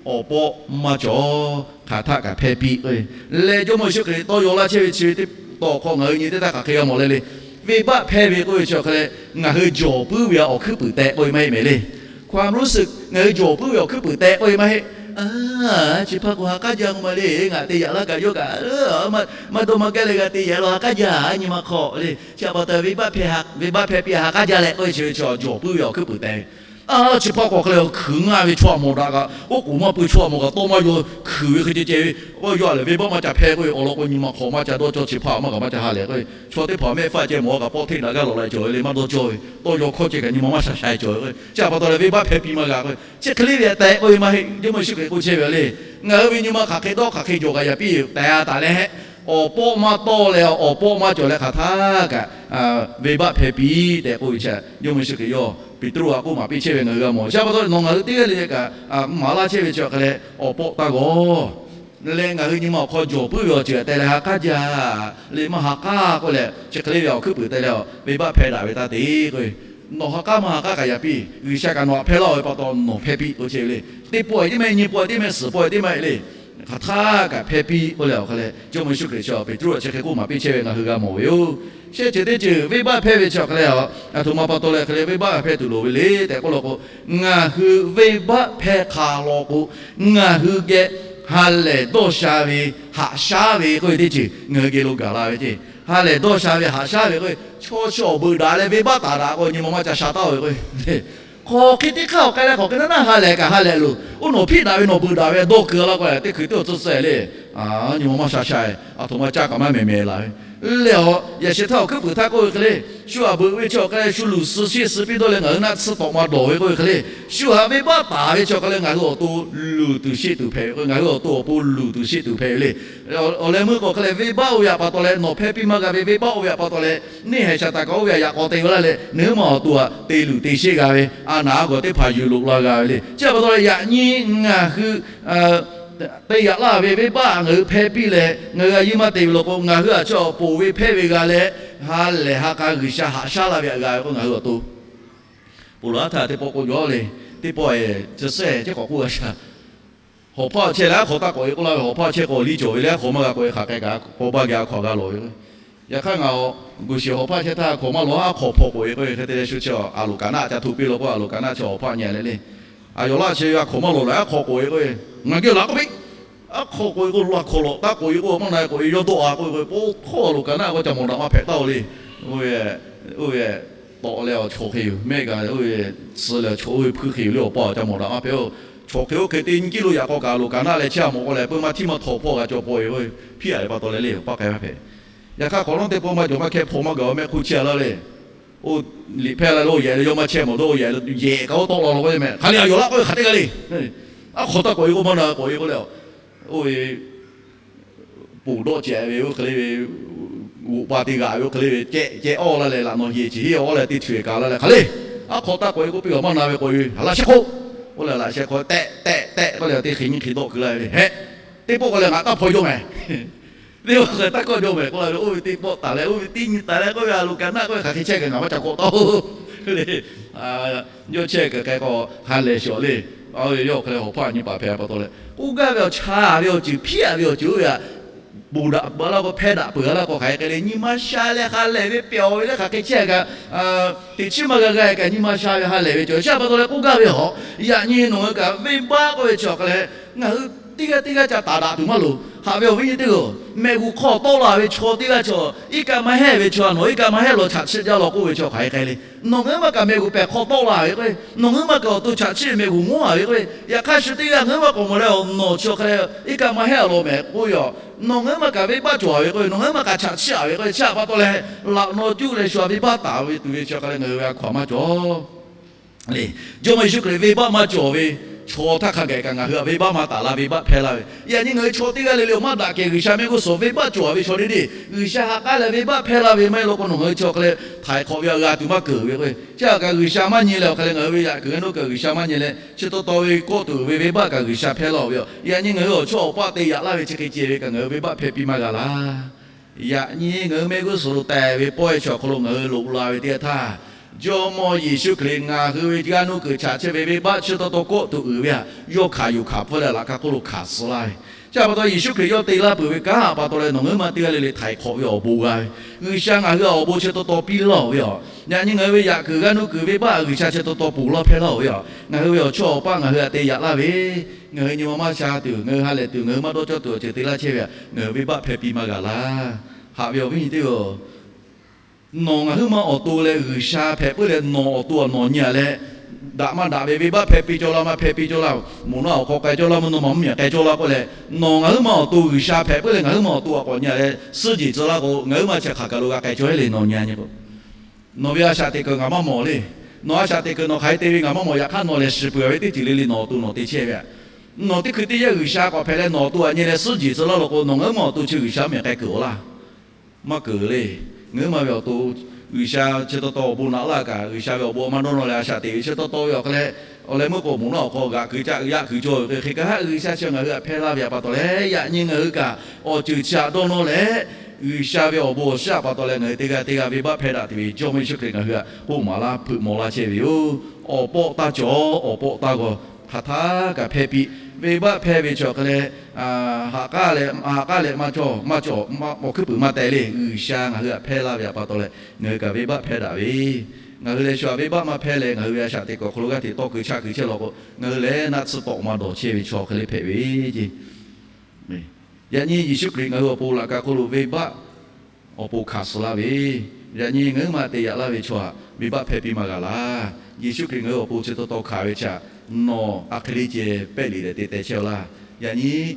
Awˬ pawˆ maˇ cawˬ, hk'aˬ htaˆ kaꞈ hpehˇ piˇ k'o, leh Jawˇmawˇ Yeˍsuˆ Hkriꞈ tawˇ yaw laˇ chehˇ ve chi ve teˇ taw hk'aw ngaˬ hui nyi teˇ htaˇ hk'aˬ hk'e g'a mawˬ le le. Venˇbaˆ hpehˇ ve k'oˆ ve chi awˬ hk'a leh, ngaˬ hui jawˬ puiˉ ve awˬ hkuiˉ puiˍ tehꞈ k'oˆ ve maˇ heˆ mehˍ le. ความรู้สึก ngaˬ hui jawˬ puiˉ ve awˬ hkuiˉ puiˍ tehꞈ k'oˆ ve maˇ heˆ. Chi hpaˇ k'o ha k'aˉ jaˇ k'o maˇ le, ngaˬ te yaꞈ laˇ kaꞈ yawˇ kaꞈ maˇ dawˇ maˇ gaˇ leh g'a te yaꞈ la ha k'aˉ jaˇ nyi ma hk'aw le. Chi htaꞈ pa taw venˇbaˆ hpehˇ piˇ ha k'aˉ jaˇ leh k'oˆ ve chi ve chaw jawˬ puiˉ ve awˬ hkuiˉ puiˍ tehꞈ ve. A, chi hpaˇ k'o hk'e le hkui ngaˇ ve chaw a mawˬ daꞈ kaꞈ, oˉ k'oˍ maˇ pui chaw a mawˬ kaꞈ tawˇ maˇ yaw hkui ve hk'e ceh ceh ve, awˬ yaw leh venˇbaˆ maˇ ca hpehˇ k'oˆ ve, awˬ lawn k'o nyi ma hk'aw maˇ ca dawˇ cawˇ, chi hpaˇ maˇ kaꞈ maˇ ca ha lehˬ k'oˆ ve, chaw teˇ hpaˍ mehˆ faˆ ceh mawˬ kaꞈ pawˆ hteˇ daꞈ gaˇ lawꞈ la cawˬ ve le, maˇ dawˇ cawˇ ve, tawˇ yaw hkawˇ ceh kaꞈ nyi ma maˇ sha sha cawˬ ve k'o, chi htaꞈ pa taw leh venˇbaˆ hpehˇ piˇ maˇ g'a k'o, chi hk'e le ve tehꞈ k'oˆ ve maˇ heˆ. Jawˇmawˇ Yeˍsuˆ Hkriꞈ k'oˆ chehˇ ve le, ngaˬ hui ve nyi ma hk'aˬ hk'e dawˇ hk'aˬ hk'e jawˬ kaꞈ yaꞈ piˇ tehꞈ a taˍ leh, awˬ pawˆ maˇ tawˇ leh awˬ pawˆ maˇ cawˬ leh hk'aˬ htaˇ kaꞈ venˇbaˆ hpehˇ piˇ tehꞈ k'oˆ ve chi, Jawˇmawˇ Yeˍsuˆ Hkriꞈ yawˇ Peˍtruˆ htaꞈ k'oˆ maˍ piˇ chehˇ ve ngaˬ hui g'a mawˬ. Chi pa taw nawˬ ngaˬ hui teˇ g'aˇ le kaꞈ maˍ laˇ chehˇ ve chi hk'e leh awˬ pawˆ taˇ g'aw leh ngaˬ hui nyi ma awˬ hk'aw jawˬ puiˉ ve awˬ ceuˬ tehꞈ leh ha k'aˉ jaˇ le, maˇ ha k'aˉ k'oˆ leh chi hk'e le ve awˬ hkuiˉ puiˍ tehꞈ leh venˇbaˆ hpehˇ daꞈ ve taˇ te k'o, nawˬ ha k'aˉ maˇ ha k'aˉ kaꞈ yaꞈ piˇ, G'uiˬsha kaꞈ nawˬ htaꞈ hpehˇ laˇ-oˬ ve pa taw nawˬ hpehˇ piˇ k'oˆ chehˇ ve le. Teˇ pawˆ-e teˇ maˇ heˆ, nyiˇ pawˆ-e teˇ maˇ heˆ, suhˍ pawˆ-e teˇ maˇ heˆ le. Hk'aˬ htaˇ kaꞈ hpehˇ piˇ k'oˆ leh awˬ hk'a leh Jawˇmawˇ Yeˍsuˆ Hkriꞈ chi Peˍtruˆ htaꞈ chi hk'e k'oˆ maˍ piˇ chehˇ ve ngaˬ hui g'a mawˬ ve yoˬ. Shehˆ ceuˬ teˇ ceuˬ venˇbaˆ hpehˇ ve chi awˬ hk'a leh a, aˬ htoꞈ ma pa taw leh hk'e le venˇbaˆ hpehˇ tuˬ loˍ ve le tehꞈ k'oˆ law k'o, ngaˬ hui venˇbaˆ hpehˇ hk'a law k'o, ngaˬ hui geh ha lehˬ dawˇ sha ve haꞈ shaˉ ve k'oˆ ve teˇ ceuˬ ngaˬ hui geh lo gaˬ la ve ceˇ. Ha lehˬ dawˇ sha ve haꞈ shaˉ ve k'o, chaw chi awˬ beuꞈ daꞈ leh venˇbaˆ taˍ daꞈ k'o nyi ma maˇ ca sha taˉ-oˬ ve k'o, hk'aˬ hk'e teˇ hk'aˇ awˬ k'ai leh hk'aˬ hk'e naˉ naˉ ha lehˬ kaꞈ ha lehˬ loˬ. Oˇ nawˬ hpiˇ daꞈ ve nawˬ beuꞈ daꞈ ve dawˇ keu laˇ k'o, teˇ hkui teˇ awˬ tcuhˇ tcuhˇ le. Nyi ma maˇ sha sha, aˬ htoꞈ ma caˇ kaꞈ maˇ mehˍ mehˍ laˬ ve Lehˬ, yaꞈ sheh htaˇ awˬ hkuiˉ puiˍ htaˇ k'oˆ ve hk'e le, shu aꞈ beuꞈ ve chi awˬ hk'a leh shu luˬ suh sheˆ suh piˇ dawˇ leh ngaˬ hui naˆ tsuhˇ tawꞈ ma dawˬ ve k'oˆ ve hk'e le, shu haꞈ venˇbaˆ taˍ ve chi awˬ hk'a leh ngaˬ hui awˬ to luˬ tuˬ sheˆ tuˬ hpehꞈ ve k'o, ngaˬ hui awˬ to awˬ pon luˬ tuˬ sheˆ tuˬ hpehꞈ ve le. Awˬ leh meuˇ k'o hk'a leh venˇbaˆ oˇ ve pa taw leh nawˬ hpehˇ piˇ maˇ g'a ve, venˇbaˆ oˇ ve pa taw leh neˇ haiˬ shaˍ taˍ kaꞈ oˇ ve htaꞈ yaꞈ k'aw te ve laˇ leh, nawˬ hui ma awˬ to htaꞈ te luˬ te sheˆ g'a ve, a naˍ a gawˬ teˇ hpaˍ yuˬ loꞈ la g'a ve le. Chi pa taw leh yaꞈ nyi ngaˬ hui te yaꞈ laˇ ve venˇbaˆ ngaˬ hui hpehˇ piˇ leh ngaˬ hui a yiˇ maˇ te ve law k'o, ngaˬ hui a chaw awˬ ponˬ ve hpehˇ ve g'a leh, ha lehˬ ha k'a G'uiˬsha haꞈ shaˉ laˇ ve htaꞈ g'a ve k'o, ngaˬ hui awˬ to ponˬ laˬ htaˇ teˇ pawˆ k'oˆ jaw le. Teˇ pawˆ e chi sehˉ chi k'awꞈ k'oˆ g'a shaˍ. Hawˍ hpaˇ chehˇ leh aˉ hk'aw taˇ k'awꞈ e k'oˆ laˇ ve, hawˍ hpaˇ chehˇ k'o liˇ cawˬ ve le, aˉ hk'aw maˇ g'a k'awꞈ e hk'aˬ k'ai kaꞈ k'awꞈ baˇ geh a hk'aw g'a lawˬ ve. Yaꞈ hk'aˇ ngaˬ awˬ guˬ shiˍ hawˍ hpaˇ chehˇ htaˇ hk'awꞈ maˇ lawˬ, aˉ hk'aw hpaw k'oꞈ e k'oˆ ve hk'e te leh shu chi a loˍ kaꞈ naˆ ca htoꞈ piˇ law k'o, a loˍ kaꞈ naˆ chi awˬ hpaˇ nyi leh le. A yawˬ laˇ chi a hk'awꞈ maˇ lawˬ leh aˉ hk'aw k'oꞈ e k'oˆ ve, ngaˬ geh laˬ k'oˆ piˇ. Aˉ hk'aw k'oꞈ e k'o, laˬ hk'aw lawꞈ taˇ k'oꞈ e k'o, maˇ na k'oꞈ e yawˇ dawˆ a k'oˆ ve k'o, hk'aw a loˍ kaꞈ naˆ k'o ca mawˬ daꞈ maˇ hpehꞈ taˇ-oˬ le. Oˇ ve tawˆ leh awˬ chaw hk'e yoˬ, mehˆ g'a oˇ ve suh leh awˬ chaw oˇ ve hpuiˇ hk'e yoˬ le, awˬ pa awˬ ca mawˬ daꞈ maˇ hpehꞈ-oˬ. Chaw hk'e oˇ hk'e teˇ nyi kiˇ lo yaꞈ k'aw kaꞈ loˍ kaꞈ naˆ leh chehˇ a mawˬ k'oˆ leh, peuˇ maˇ htiˇ maˇ htaw hpawˇ g'a cawˬ paw e k'o, hpiˇ a ve pa taw leh le, awˬ paˇ k'ai maˇ hpehꞈ. Yaꞈ hk'aˇ hk'awꞈ nawˉ teˇ pawˆ maˇ cawˬ maˇ hkehˇ hpaw maˇ gaˬ-o mehˆ hk'oˆ chehˇ a laˇ le. Oˇ liꞈ hpehˇ la le, oˇ yehˬ leh yawˇ maˇ chehˇ mawˬ dawˇ, oˇ yehˬ yehˬ kaꞈ oˇ tawˆ la la k'o, mehˆ hk'aˬ le a yawˬ laˇ k'oˆ ve hk'aˬ teˇ g'aˇ le. Aˉ hk'aw taˇ k'oꞈ e k'o, maˇ na k'oꞈ e k'oˆ leh, oˇ ve ponˬ dawˆ ceh ve oˇ hk'e le ve, g'oꞈ pa te g'aꞈ ve oˇ hk'e le ve ceh ceh awˇ la leh, laꞈ nawˬ yeˬ chi hiˉ awˇ leh teˇ htu e kaꞈ la leh hk'aˬ le. Aˉ hk'aw taˇ k'oꞈ e k'oˆ piˇ a, maˇ na ve k'oꞈ e ve, a laꞈ sheh hk'oˆ. Oˇ leh laꞈ sheh hk'oˆ tehˆ tehˆ tehˆ k'oˆ leh teˇ hk'e nyiˇ hk'e dawˆ keu laˇ ve le. Heˆ, teˇ pawˆ k'o leh ngaˬ taˇ hpaw jaw mehˍ. Teˇ pawˆ k'o taˇ kawˆ jaw mehˍ k'oˆ la ve, oˇ ve teˇ pawˆ taˍ leh, oˇ ve teˇ nyi taˍ leh k'oˆ ve, a loˍ kaꞈ naˆ k'oˆ ve hk'aˬ hk'e chehˇ kaꞈ ngaˬ maˇ ca k'awꞈ taˇ-oˬ le. Yawˇ chehˇ kaꞈ hk'e k'o ha lehˬ shawˍ le. Yawˇ hk'e leh hawˍ hpaˇ nyi paˍ hpehꞈ pa taw leh, k'oˆ gaˇ ve awˬ cha ve awˬ ceuˬ hpiˇ a ve awˬ ceuˬ oˇ ve htaꞈ ponˬ daꞈ peuˬ a laˇ k'o, hpehˇ daꞈ peuˬ a laˇ k'o, hk'aˬ hk'e k'ai leh nyi ma sha leh ha lehˬ ve pehˬ ve le, hk'aˬ hk'e chehˇ kaꞈ teꞈ chiˉ maˇ g'a g'a kaꞈ nyi ma sha ve ha lehˬ ve cawˬ. Chi pa taw leh k'oˆ gaˇ ve hawˬ, yaꞈ nyi nawˬ hui kaꞈ venˇbaˆ k'oˆ ve chi awˬ hk'a leh, ngaˬ hui teˇ g'aˇ teˇ g'aˇ ca taˍ daꞈ tuˬ maˇ loˍ. Haꞈ ve awˬ viˉ nyi teˇ g'aˇ-oˬ, mehˬ g'uˬ hk'aw tawˆ la ve chaw teˇ g'aˇ chaw iˉ kaˆ maˇ heˆ ve chaw, nawˬ iˉ kaˆ maˇ heˆ law chaꞈ chiˆ jaˇ law k'oˆ ve chi hk'aˬ hk'e k'ai le. Nawˬ ngaˬ hui maˇ kaꞈ mehˬ g'uˬ pehˬ hk'aw tawˆ la ve k'o, nawˬ ngaˬ hui maˇ kaꞈ awˬ to chaꞈ chiˆ mehˬ g'uˬ ngawˉ a ve k'o, yaꞈ hk'aˇ shu teˇ g'aˇ ngaˬ hui maˇ k'awꞈ mawˬ leh, nawˬ chi awˬ hk'a leh iˉ kaˆ maˇ heˆ law mehˬ k'oˆ ve a, nawˬ ngaˬ hui maˇ kaꞈ venˇbaˆ cawˬ a ve k'o, nawˬ ngaˬ hui maˇ kaꞈ chaꞈ chiˆ a ve k'o, chi pa taw leh laꞈ naw cuˇ leh shu a venˇbaˆ taˍ ve tuˬ ve chi hk'a leh ngaˬ hui ve a hkaw-anˬ maˇ cawˬ le. Jawˇmawˇ Yeˍsuˆ Hkriꞈ venˇbaˆ maˇ cawˬ ve chaw htaˇ hk'a gaˬ kaꞈ ngaˬ hui a venˇbaˆ maˇ taˍ laˇ, venˇbaˆ hpehˇ laˇ ve. Yaꞈ nyi ngaˬ hui chaw teˇ g'aˇ le le awˬ maˇ daꞈ kehˬ G'uiˬsha mehˆ g'uˇ suhˍ venˇbaˆ cawˬ a ve chaw le le, G'uiˬsha ha k'aˉ leh venˇbaˆ hpehˇ laˇ ve maˇ heˆ law k'o, nawˬ ngaˬ hui chi awˬ hk'a leh htaiˍ hk'awꞈ ve a g'a tuˬ maˇ keunˍ ve k'o, chi a kaꞈ G'uiˬsha maˇ nyi leh awˬ hk'a leh ngaˬ hui ve yaꞈ kuiˬ g'aˇ nuˇ kuiˬ G'uiˬsha maˇ nyi leh, chi taw taw ve kawˆ tuˬ uiˍ ve venˇbaˆ kaꞈ G'uiˬsha hpehˇ laˇ ve yoˬ. Yaꞈ nyi ngaˬ hui awˬ chawˇ awˬ paˆ te yaꞈ laˇ ve chi hk'e ceh ve kaꞈ ngaˬ hui venˇbaˆ hpehˇ piˇ maˇ g'a laˇ. Yaꞈ nyi ngaˬ hui mehˆ g'uˇ suhˍ lo tehˬ ve pawehˇ chi awˬ hk'aw lo ngaˬ hui loꞈ la ve teˇ g'aˇ htaˇ, Jawˇmawˇ Yeˍsuˆ Hkriꞈ ngaˬ hui ve g'aˇ nuˇ kuiˬ chaꞈ chehˇ ve venˇbaˆ chi taw taw kawˆ tuˬ uiˍ ve htaꞈ yawˇ hkanˍ yuˬ hkanˍ pfuhˇ leh laꞈ ka hk'oˆ lo hkanˍ suh laˇ ve. Chi pa taw Yeˍsuˆ Hkriꞈ yawˇ te laˇ peuˬ ve kanˉ pa taw leh nawˬ ngaˬ hui maˇ teˇ g'aˇ le le htaiˍ hk'awꞈ ve awˬ bon g'a ve, G'uiˬsha ngaˬ hui awˬ bon chi taw taw piˇ laˇ ve yoˬ. Yaꞈ nyi ngaˬ hui ve yaꞈ kuiˬ g'aˇ nuˇ kuiˬ venˇbaˆ G'uiˬsha chi taw taw ponˬ laˇ hpehˇ laˇ ve yoˬ. Ngaˬ hui ve awˬ chawˇ awˬ paˆ ngaˬ hui htaꞈ te yaꞈ laˇ ve, ngaˬ hui nyi ma maˇ sha tuˬ, ngaˬ hui ha lehˬ tuˬ, ngaˬ hui maˇ dawˇ cawˇ tuˬ awˬ ceuˬ te laˇ chehˇ ve htaꞈ ngaˬ hui venˇbaˆ hpehˇ piˇ maˇ g'a laˇ. Haꞈ ve awˬ viˉ nyi teˇ hpaˍ-oˬ, nawˬ ngaˬ huiˉ ma awˬ to leh G'uiˬsha hpehꞈ puiˉ leh nawˬ awˬ to a nawˬ nyi a leh, daꞈ maˇ daꞈ ve venˇbaˆ hpehˇ piˇ cawˇ laˇ maˇ hpehˇ piˇ cawˇ laˇ, moˍ naˆ awˬ hk'aw k'ai cawˇ laˇ maˇ, nawˬ ma mvuhˇmiˬ k'ai cawˇ laˇ k'oˆ leh, nawˬ ngaˬ huiˉ ma awˬ to G'uiˬsha hpehꞈ puiˉ leh ngaˬ huiˉ ma awˬ to a k'awꞈ nyi a leh suhˉ jeˬ tcuh laˇ k'o, ngaˬ huiˉ ma chi hk'aˬ kaˬ lo g'a k'ai cawˇ heˆ le. Nawˬ nyi a nyi k'o, nawˬ ve a shaꞈ teꞈ kuiˬ ngaˬ maˇ mawˬ le. Nawˬ a shaꞈ teꞈ kuiˬ nawˬ hk'aˬ hk'e te ve ngaˬ maˇ mawˬ. Yaꞈ hk'aˇ nawˬ lehˬ shiˍ peuˬ ve teˇ ceuˬ le le nawˬ awˬ to nawˬ te chehˇ ve htaꞈ, nawˬ teˇ hkui teˇ yanˇ G'uiˬsha k'awꞈ hpehꞈ leh nawˬ awˬ to a nyi leh suhˉ jeˬ tcuh laˇ law k'o, nawˬ ngaˬ huiˉ ma awˬ to chi G'uiˬsha mvuhˇmiˬ k'ai kuiˬ-oˬ laˇ. Maˇ keunˍ le. Ngaˬ huiˉ ma ve awˬ to G'uiˬsha chi taw taw awˬ bon naꞈ laˇ kaꞈ, G'uiˬsha ve awˬ bon a maˇ dawˇ nawˇ leh a shaꞈ teꞈ ve chi taw taw ve awˬ hk'a leh, awˬ leh meuˇ k'o moˍ naˆ awˬ hk'aw g'aꞈ kuiˬ caˆ yaˆ kuiˬ cawˇ ve hk'e hk'e kaꞈ, G'uiˬsha chi ngaˬ hui htaꞈ hpehˇ laˇ ve htaꞈ pa taw leh, yaꞈ nyi ngaˬ hui kaꞈ awˬ ceuˬ chi htaꞈ dawˇ nawˇ leh, G'uiˬsha ve awˬ bon awˬ shiˉ htaꞈ pa taw leh ngaˬ hui teˇ g'aˇ teˇ g'aˇ venˇbaˆ hpehˇ daꞈ tuˬ ve Jawˇmawˇ Yeˍsuˆ Hkriꞈ ngaˬ hui htaꞈ k'oˆ maˍ laˇ hpeuꞈ maw laˇ chehˇ ve yoˬ. Awˬ pawˆ taˇ cawˬ, awˬ pawˆ taˇ g'aw, hk'aˬ htaˇ kaꞈ hpehˇ piˇ. Venˇbaˆ hpehˇ ve chi awˬ hk'a leh, ha k'aˉ leh maˇ cawˬ, maˇ cawˬ, awˬ hkuiˉ puiˍ maˇ teh le. G'uiˬsha ngaˬ hui htaꞈ hpehˇ laˇ ve htaꞈ pa taw leh ngaˬ hui kaꞈ venˇbaˆ hpehˇ daꞈ ve, ngaˬ hui leh shu htaꞈ venˇbaˆ maˇ hpehˇ leh ngaˬ hui ve a shaꞈ teꞈ kuiˬ awˬ hk'aw lo g'aˇ hteꞈ tawˇ keu chaˆ keu chehˇ law k'o, ngaˬ hui lehˬ naˆ tsuhˇ tawꞈ ma dawˬ chehˇ ve chaw hk'e le hpehꞈ ve ce. Yaꞈ nyi Yeˍsuˆ Hkriꞈ ngaˬ hui awˬ pon laꞈ ka hk'oˆ lo venˇbaˆ awˬ pon hkanˍ suh laˇ ve, yaꞈ nyi ngaˬ huiˉ ma te yaꞈ laˇ ve chaw htaꞈ venˇbaˆ hpehˇ piˇ maˇ g'a laˇ. Yeˍsuˆ Hkriꞈ ngaˬ hui awˬ pon chi taw taw hkanˍ ve chi htaꞈ nawˬ a hk'e le ceh pehˆ liꞈ leh te teh chehˇ-aw laˇ. Yaꞈ nyi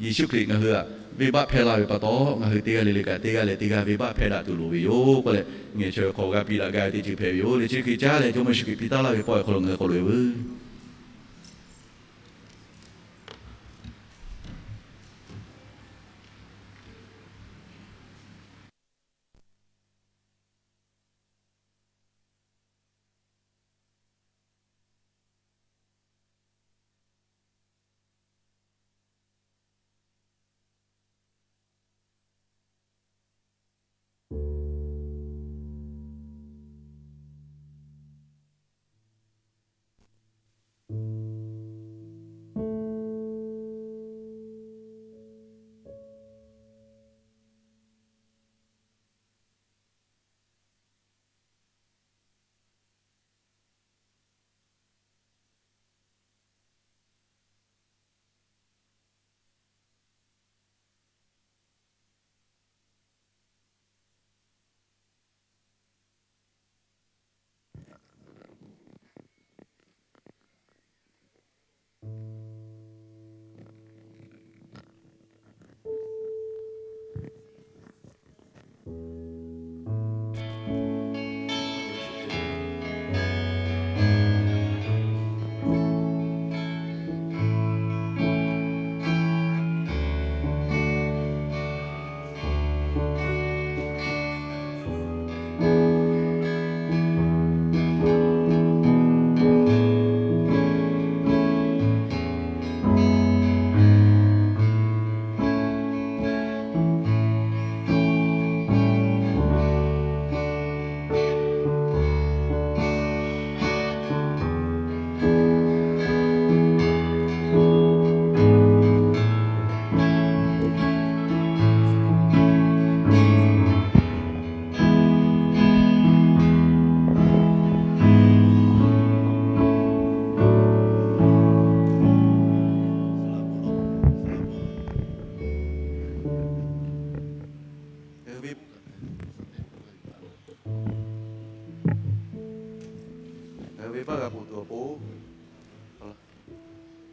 Yeˍsuˆ Hkriꞈ ngaˬ hui htaꞈ Venˇbaˆ hpehˇ laˇ ve pa taw, ngaˬ hui teˇ g'aˇ le le kaꞈ teˇ g'aˇ leh teˇ g'aˇ venˇbaˆ hpehˇ daꞈ tuˬ loˍ ve yoˬ k'oˆ leh, ngeh chaweh hk'aw g'a piˇ daꞈ gaˇ ve teˇ ceuˬ hpehꞈ ve yoˬ le. Chi hk'e caˉ leh Jawˇmawˇ Yeˍsuˆ Hkriꞈ piˇ taˍ laˇ ve pawehˇ awˬ hk'aw lo ngaˬ hui k'awꞈ loꞈ e veuˬ.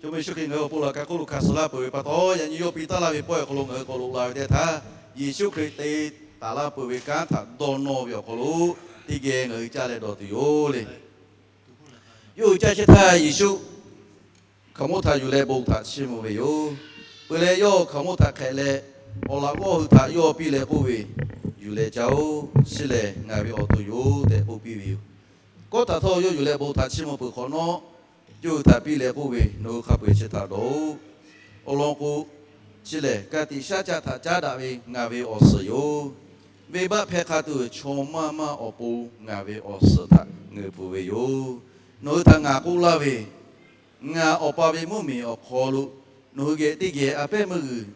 Jawˇmawˇ Yeˍsuˆ Hkriꞈ ngaˬ hui awˬ pon laꞈ ka hk'oˆ lo hkanˍ suh laˇ peuˬ ve pa taw, yaꞈ nyi yawˇ piˇ taˍ laˇ ve pawehˇ awˬ hk'aw lo ngaˬ hui k'awꞈ loꞈ la ve teˇ htaˇ, Yeˍsuˆ Hkriꞈ te taˍ laˇ peuˬ ve kanˉ htaꞈ dawˇ nawˇ ve awˬ hk'aw lo teˇ geh ngaˬ hui caˇ leh dawˬ tuˬ yoˬ le. Yawˇ hui caˇ chehˇ htaˇ, Yeˍsuˆ hkaoˍmonˇ htaꞈ yuˬ leh bon htaꞈ chiˇ mvuh ve yoˬ. Peuˬ leh, yawˇ hkaoˍmonˇ htaꞈ hk'ehꞈ leh, awˬ laꞈ g'awˇ hui htaꞈ yawˇ piˇ leh k'oˆ ve, Yuˬ leh caˇ-oˆ. Chi lehˬ, ngaˬ ve awˬ to yoˬ tehꞈ k'oˆ piˇ ve yoˬ. Kawˆ htaꞈ htawˇ yawˇ yuˬ leh bon htaꞈ chiˇ mvuh peuˬ hk'awꞈ nawˉ, yawˇ hui htaꞈ piˇ leh k'oˆ ve, Nawˬ hui hk'a peu-eˬ chi htaꞈ dawˬ-oꞈ. Awˬ lawn k'o, chi lehˬ, ka tiꞈ shaˉ caˆ htaꞈ caˉ daꞈ ve ngaˬ ve awˬ suhˍ yoˬ. Venˇbaˆ hpehˇ hk'a tuˬ, chaw maˇ maˇ awˬ pon ngaˬ ve awˬ suhˍ htaꞈ ngeuˍ peuˬ ve yoˬ. Nawˬ hui htaꞈ ngaˬ k'oˆ laˇ ve, ngaˬ Awˬ pa ve mvuhˇmiˬ awˬ hk'aw lo nawˬ hui geh teˇ geh a pehˉ meuˇ g'uiˬ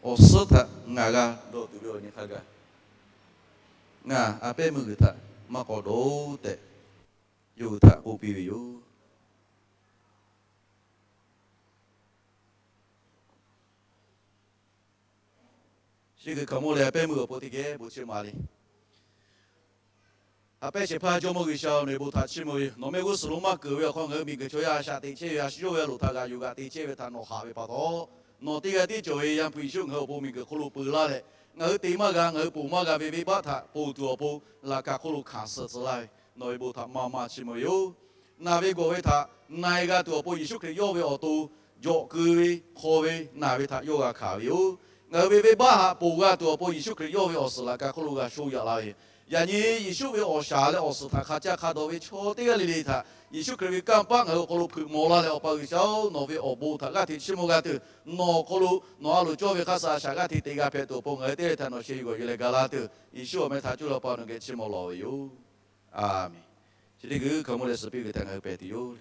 awˬ suhˉ htaꞈ ngaˬ g'a dawˬ tuˬ ve awˬ nyi hk'a gaˬ, ngaˬ a pehˉ meuˇ g'uiˬ htaꞈ maˇ k'awꞈ dawˬ-oꞈ tehꞈ, yawˇ hui htaꞈ k'oˆ piˇ ve yoˬ. Chi hk'e hkaoˍmonˇ leh a pehˉ meuˇ awˬ pon teˇ geh bon chi ma le. A pehˉ shehˍ hpaˇ Jawˇmawˇ G'uiˬsha-oˬ, nawˬ ve bon htaꞈ chiˇ mvuh ve yoˬ. Nawˬ mehˆ g'uˇ suhˍ lo maˇ keunˍ ve awˬ hk'aw ngaˬ hui miˬguiˬ chaw yaˇ a shaꞈ teꞈ chehˇ ve, a shu yawˇ ve a loˍ htaꞈ g'aꞈ yuˬ g'aꞈ te chehˇ ve htaꞈ nawˬ haꞈ ve pa taw, nawˬ teˇ g'aˇ tiˉ cawˬ ve Yaˇ hpu Yeˍsuˆ ngaˬ hui awˬ pon miˬguiˬ hk'oˆ lo peu laˇ leh, ngaˬ hui te maˇ g'a, ngaˬ hui ponˬ maˇ g'a ve venˇbaˆ htaꞈ ponˬ tuˬ awˬ pon laꞈ ka hk'oˆ lo hkanˍ suh tcuh laˇ ve, nawˬ ve bon htaꞈ maˇ maˇ chiˇ mvuh ve yoˬ. Naˬ ve gawˬ ve htaꞈ na e g'a tuˬ awˬ pon Yeˍsuˆ Hkriꞈ yawˇ ve awˬ to jawꞈ keu ve hk'aw ve naˬ ve htaꞈ yawˇ g'a hkanˍ ve yoˬ. Ngaˬ hui ve venˇbaˆ haꞈ ponˬ g'a tuˬ awˬ pon Yeˍsuˆ Hkriꞈ yawˇ ve awˬ suhˍ laꞈ ka hk'oˆ lo g'a shoˆ yaꞈ laˇ ve yoˬ. Yaꞈ nyi Yeˍsuˆ ve awˬ shaˍ leh awˬ suhˍ htaꞈ hk'a caˇ hk'a dawˬ ve chaw teˇ g'aˇ le le htaꞈ Yeˍsuˆ Hkriꞈ ve kanˇ paˆ ngaˬ hui awˬ hk'aw lo hpeuꞈ maw laˇ leh, Awˬ pa G'uiˬsha-oˬ, nawˬ ve awˬ bon htaꞈ g'aˇ hteꞈ chiˇ mvuh g'a tuˬ, nawˬ awˬ hk'aw lo nawˬ a loˍ cawˇ ve hk'a shuˍ a shaꞈ g'aˇ hteꞈ te g'a hpehꞈ tuˬ awˬ pon ngaˬ hui teˇ g'aˇ htaꞈ nawˬ sheh yuˬ g'awˬ yuˬ leh ga laˇ tuˬ, Yeˍsuˆ awˬ meh htaꞈ cuˇ leh Awˬ pa nawˬ geh chiˇ mvuh lawˬ ve yoˬ. A menˬ. Chi teˇ g'uiˬ hkaoˍmonˇ leh suhˍ piˇ ve htaꞈ ngaˬ hui pehˬ tuˬ yoˬ.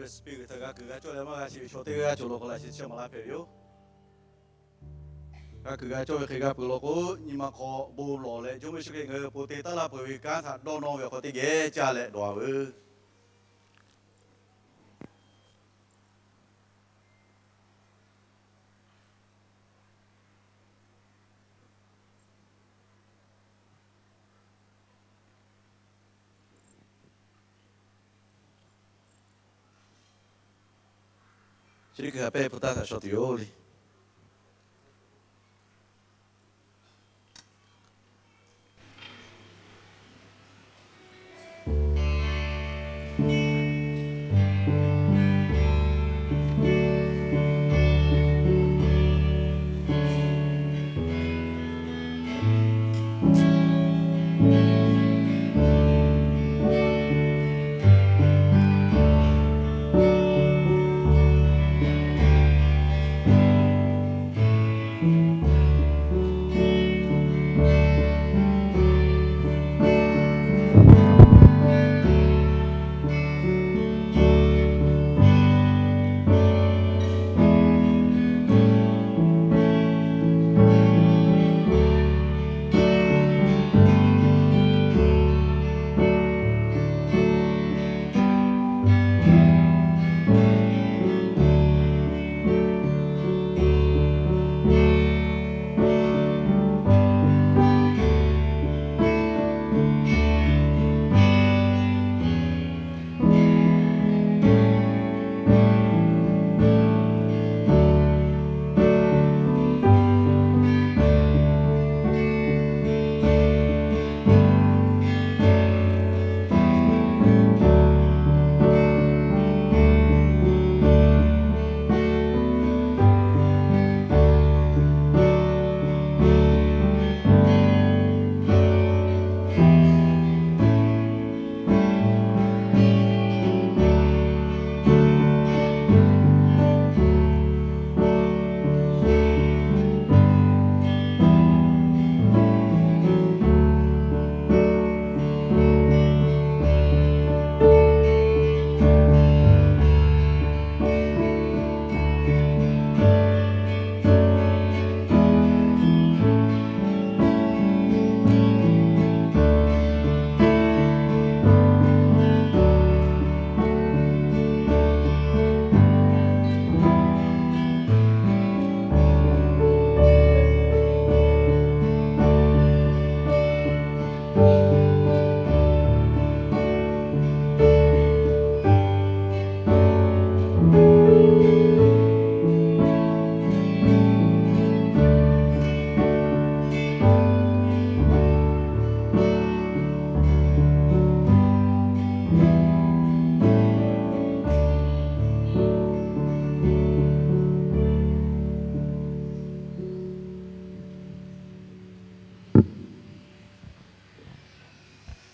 Spirit htaꞈ g'a kuiˬ g'a cawˇ leh maˇ g'a sheˍ ve chaw teˇ g'aˇ cawˬ law k'o, laꞈ sheh chi maˍ laˇ hpehꞈ ve yoˬ. G'a kuiˬ g'a cawˇ ve hk'e g'a peuˬ law k'o, nyi ma hk'aw bon lawˬ leh Jawˇmawˇ Yeˍsuˆ Hkriꞈ ngaˬ hui ponˬ te taˉ laˇ peuˬ ve kanˉ htaꞈ dawˇ nawˇ ve awˬ hk'aw teˇ geh caˇ leh dawˬ-a veuˬ. Chi teˇ hkui ha pehˇ hpu taˇ htaꞈ shaw tuˬ yoˬ le.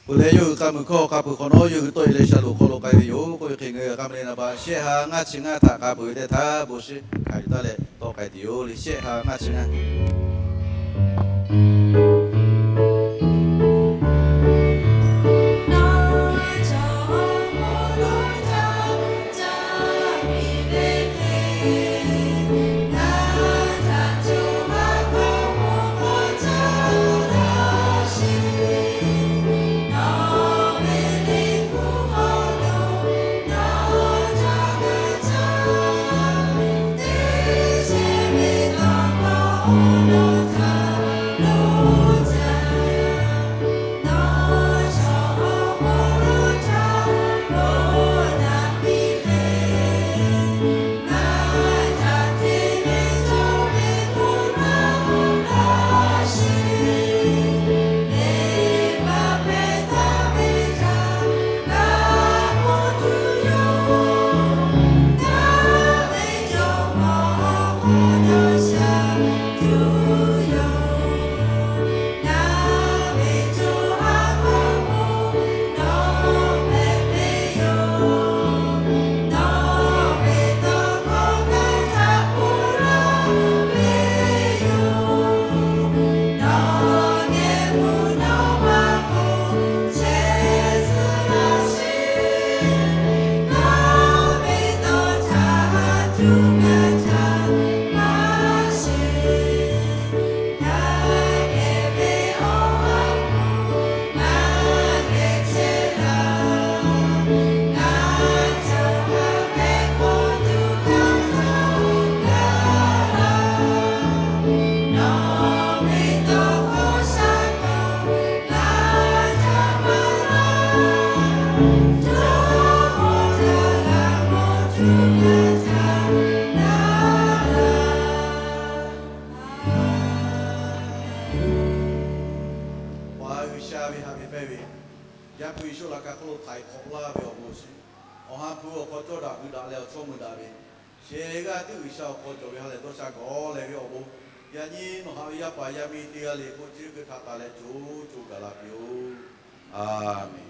Peuˬ leh yawˇ hui k'a muiˬ hkawˇ k'a peuˬ hk'awꞈ nawˉ yawˇ hui tawˆ e leh shaˍlonˍ hk'aw lo k'ai ve yoˬ. K'oˆ ve hk'e ngaˬ hui a k'a ma le naˍ baꞈ shehˆ ha ngaˇ chi ngaˇ htaꞈ k'a peuˬ ve teˇ htaˇ bon shiˉ hkanˍ yuˬ taˉ leh tawˆ k'ai tuˬ yoˬ le. Shehˆ ha ngaˇ chi ngaˇ. sha ve haꞈ ve pehnˇ ve, Yaˇ hpu Yeˍsuˆ laꞈ ka hk'oˆ lo htaiˍ hk'awꞈ laˇ ve awˬ bon shiˍ, awˬ ha hpu awˬ hk'aw cawˇ daꞈ hui daꞈ leh awˬ chawˇ mui daꞈ ve, shehˍ g'aˇ tiˉ G'uiˬsha awˬ hk'aw cawˬ ve ha lehˬ dawˇ sha gawˬ leh ve awˬ bon, yaꞈ nyi nawˬ haꞈ ve yaˇ paˍ yaˇ miˇ teˇ g'aˇ le k'o chi hk'e htaꞈ taˍ leh co co gaˬ la piˇ-oˆ. Aˍmenˍ.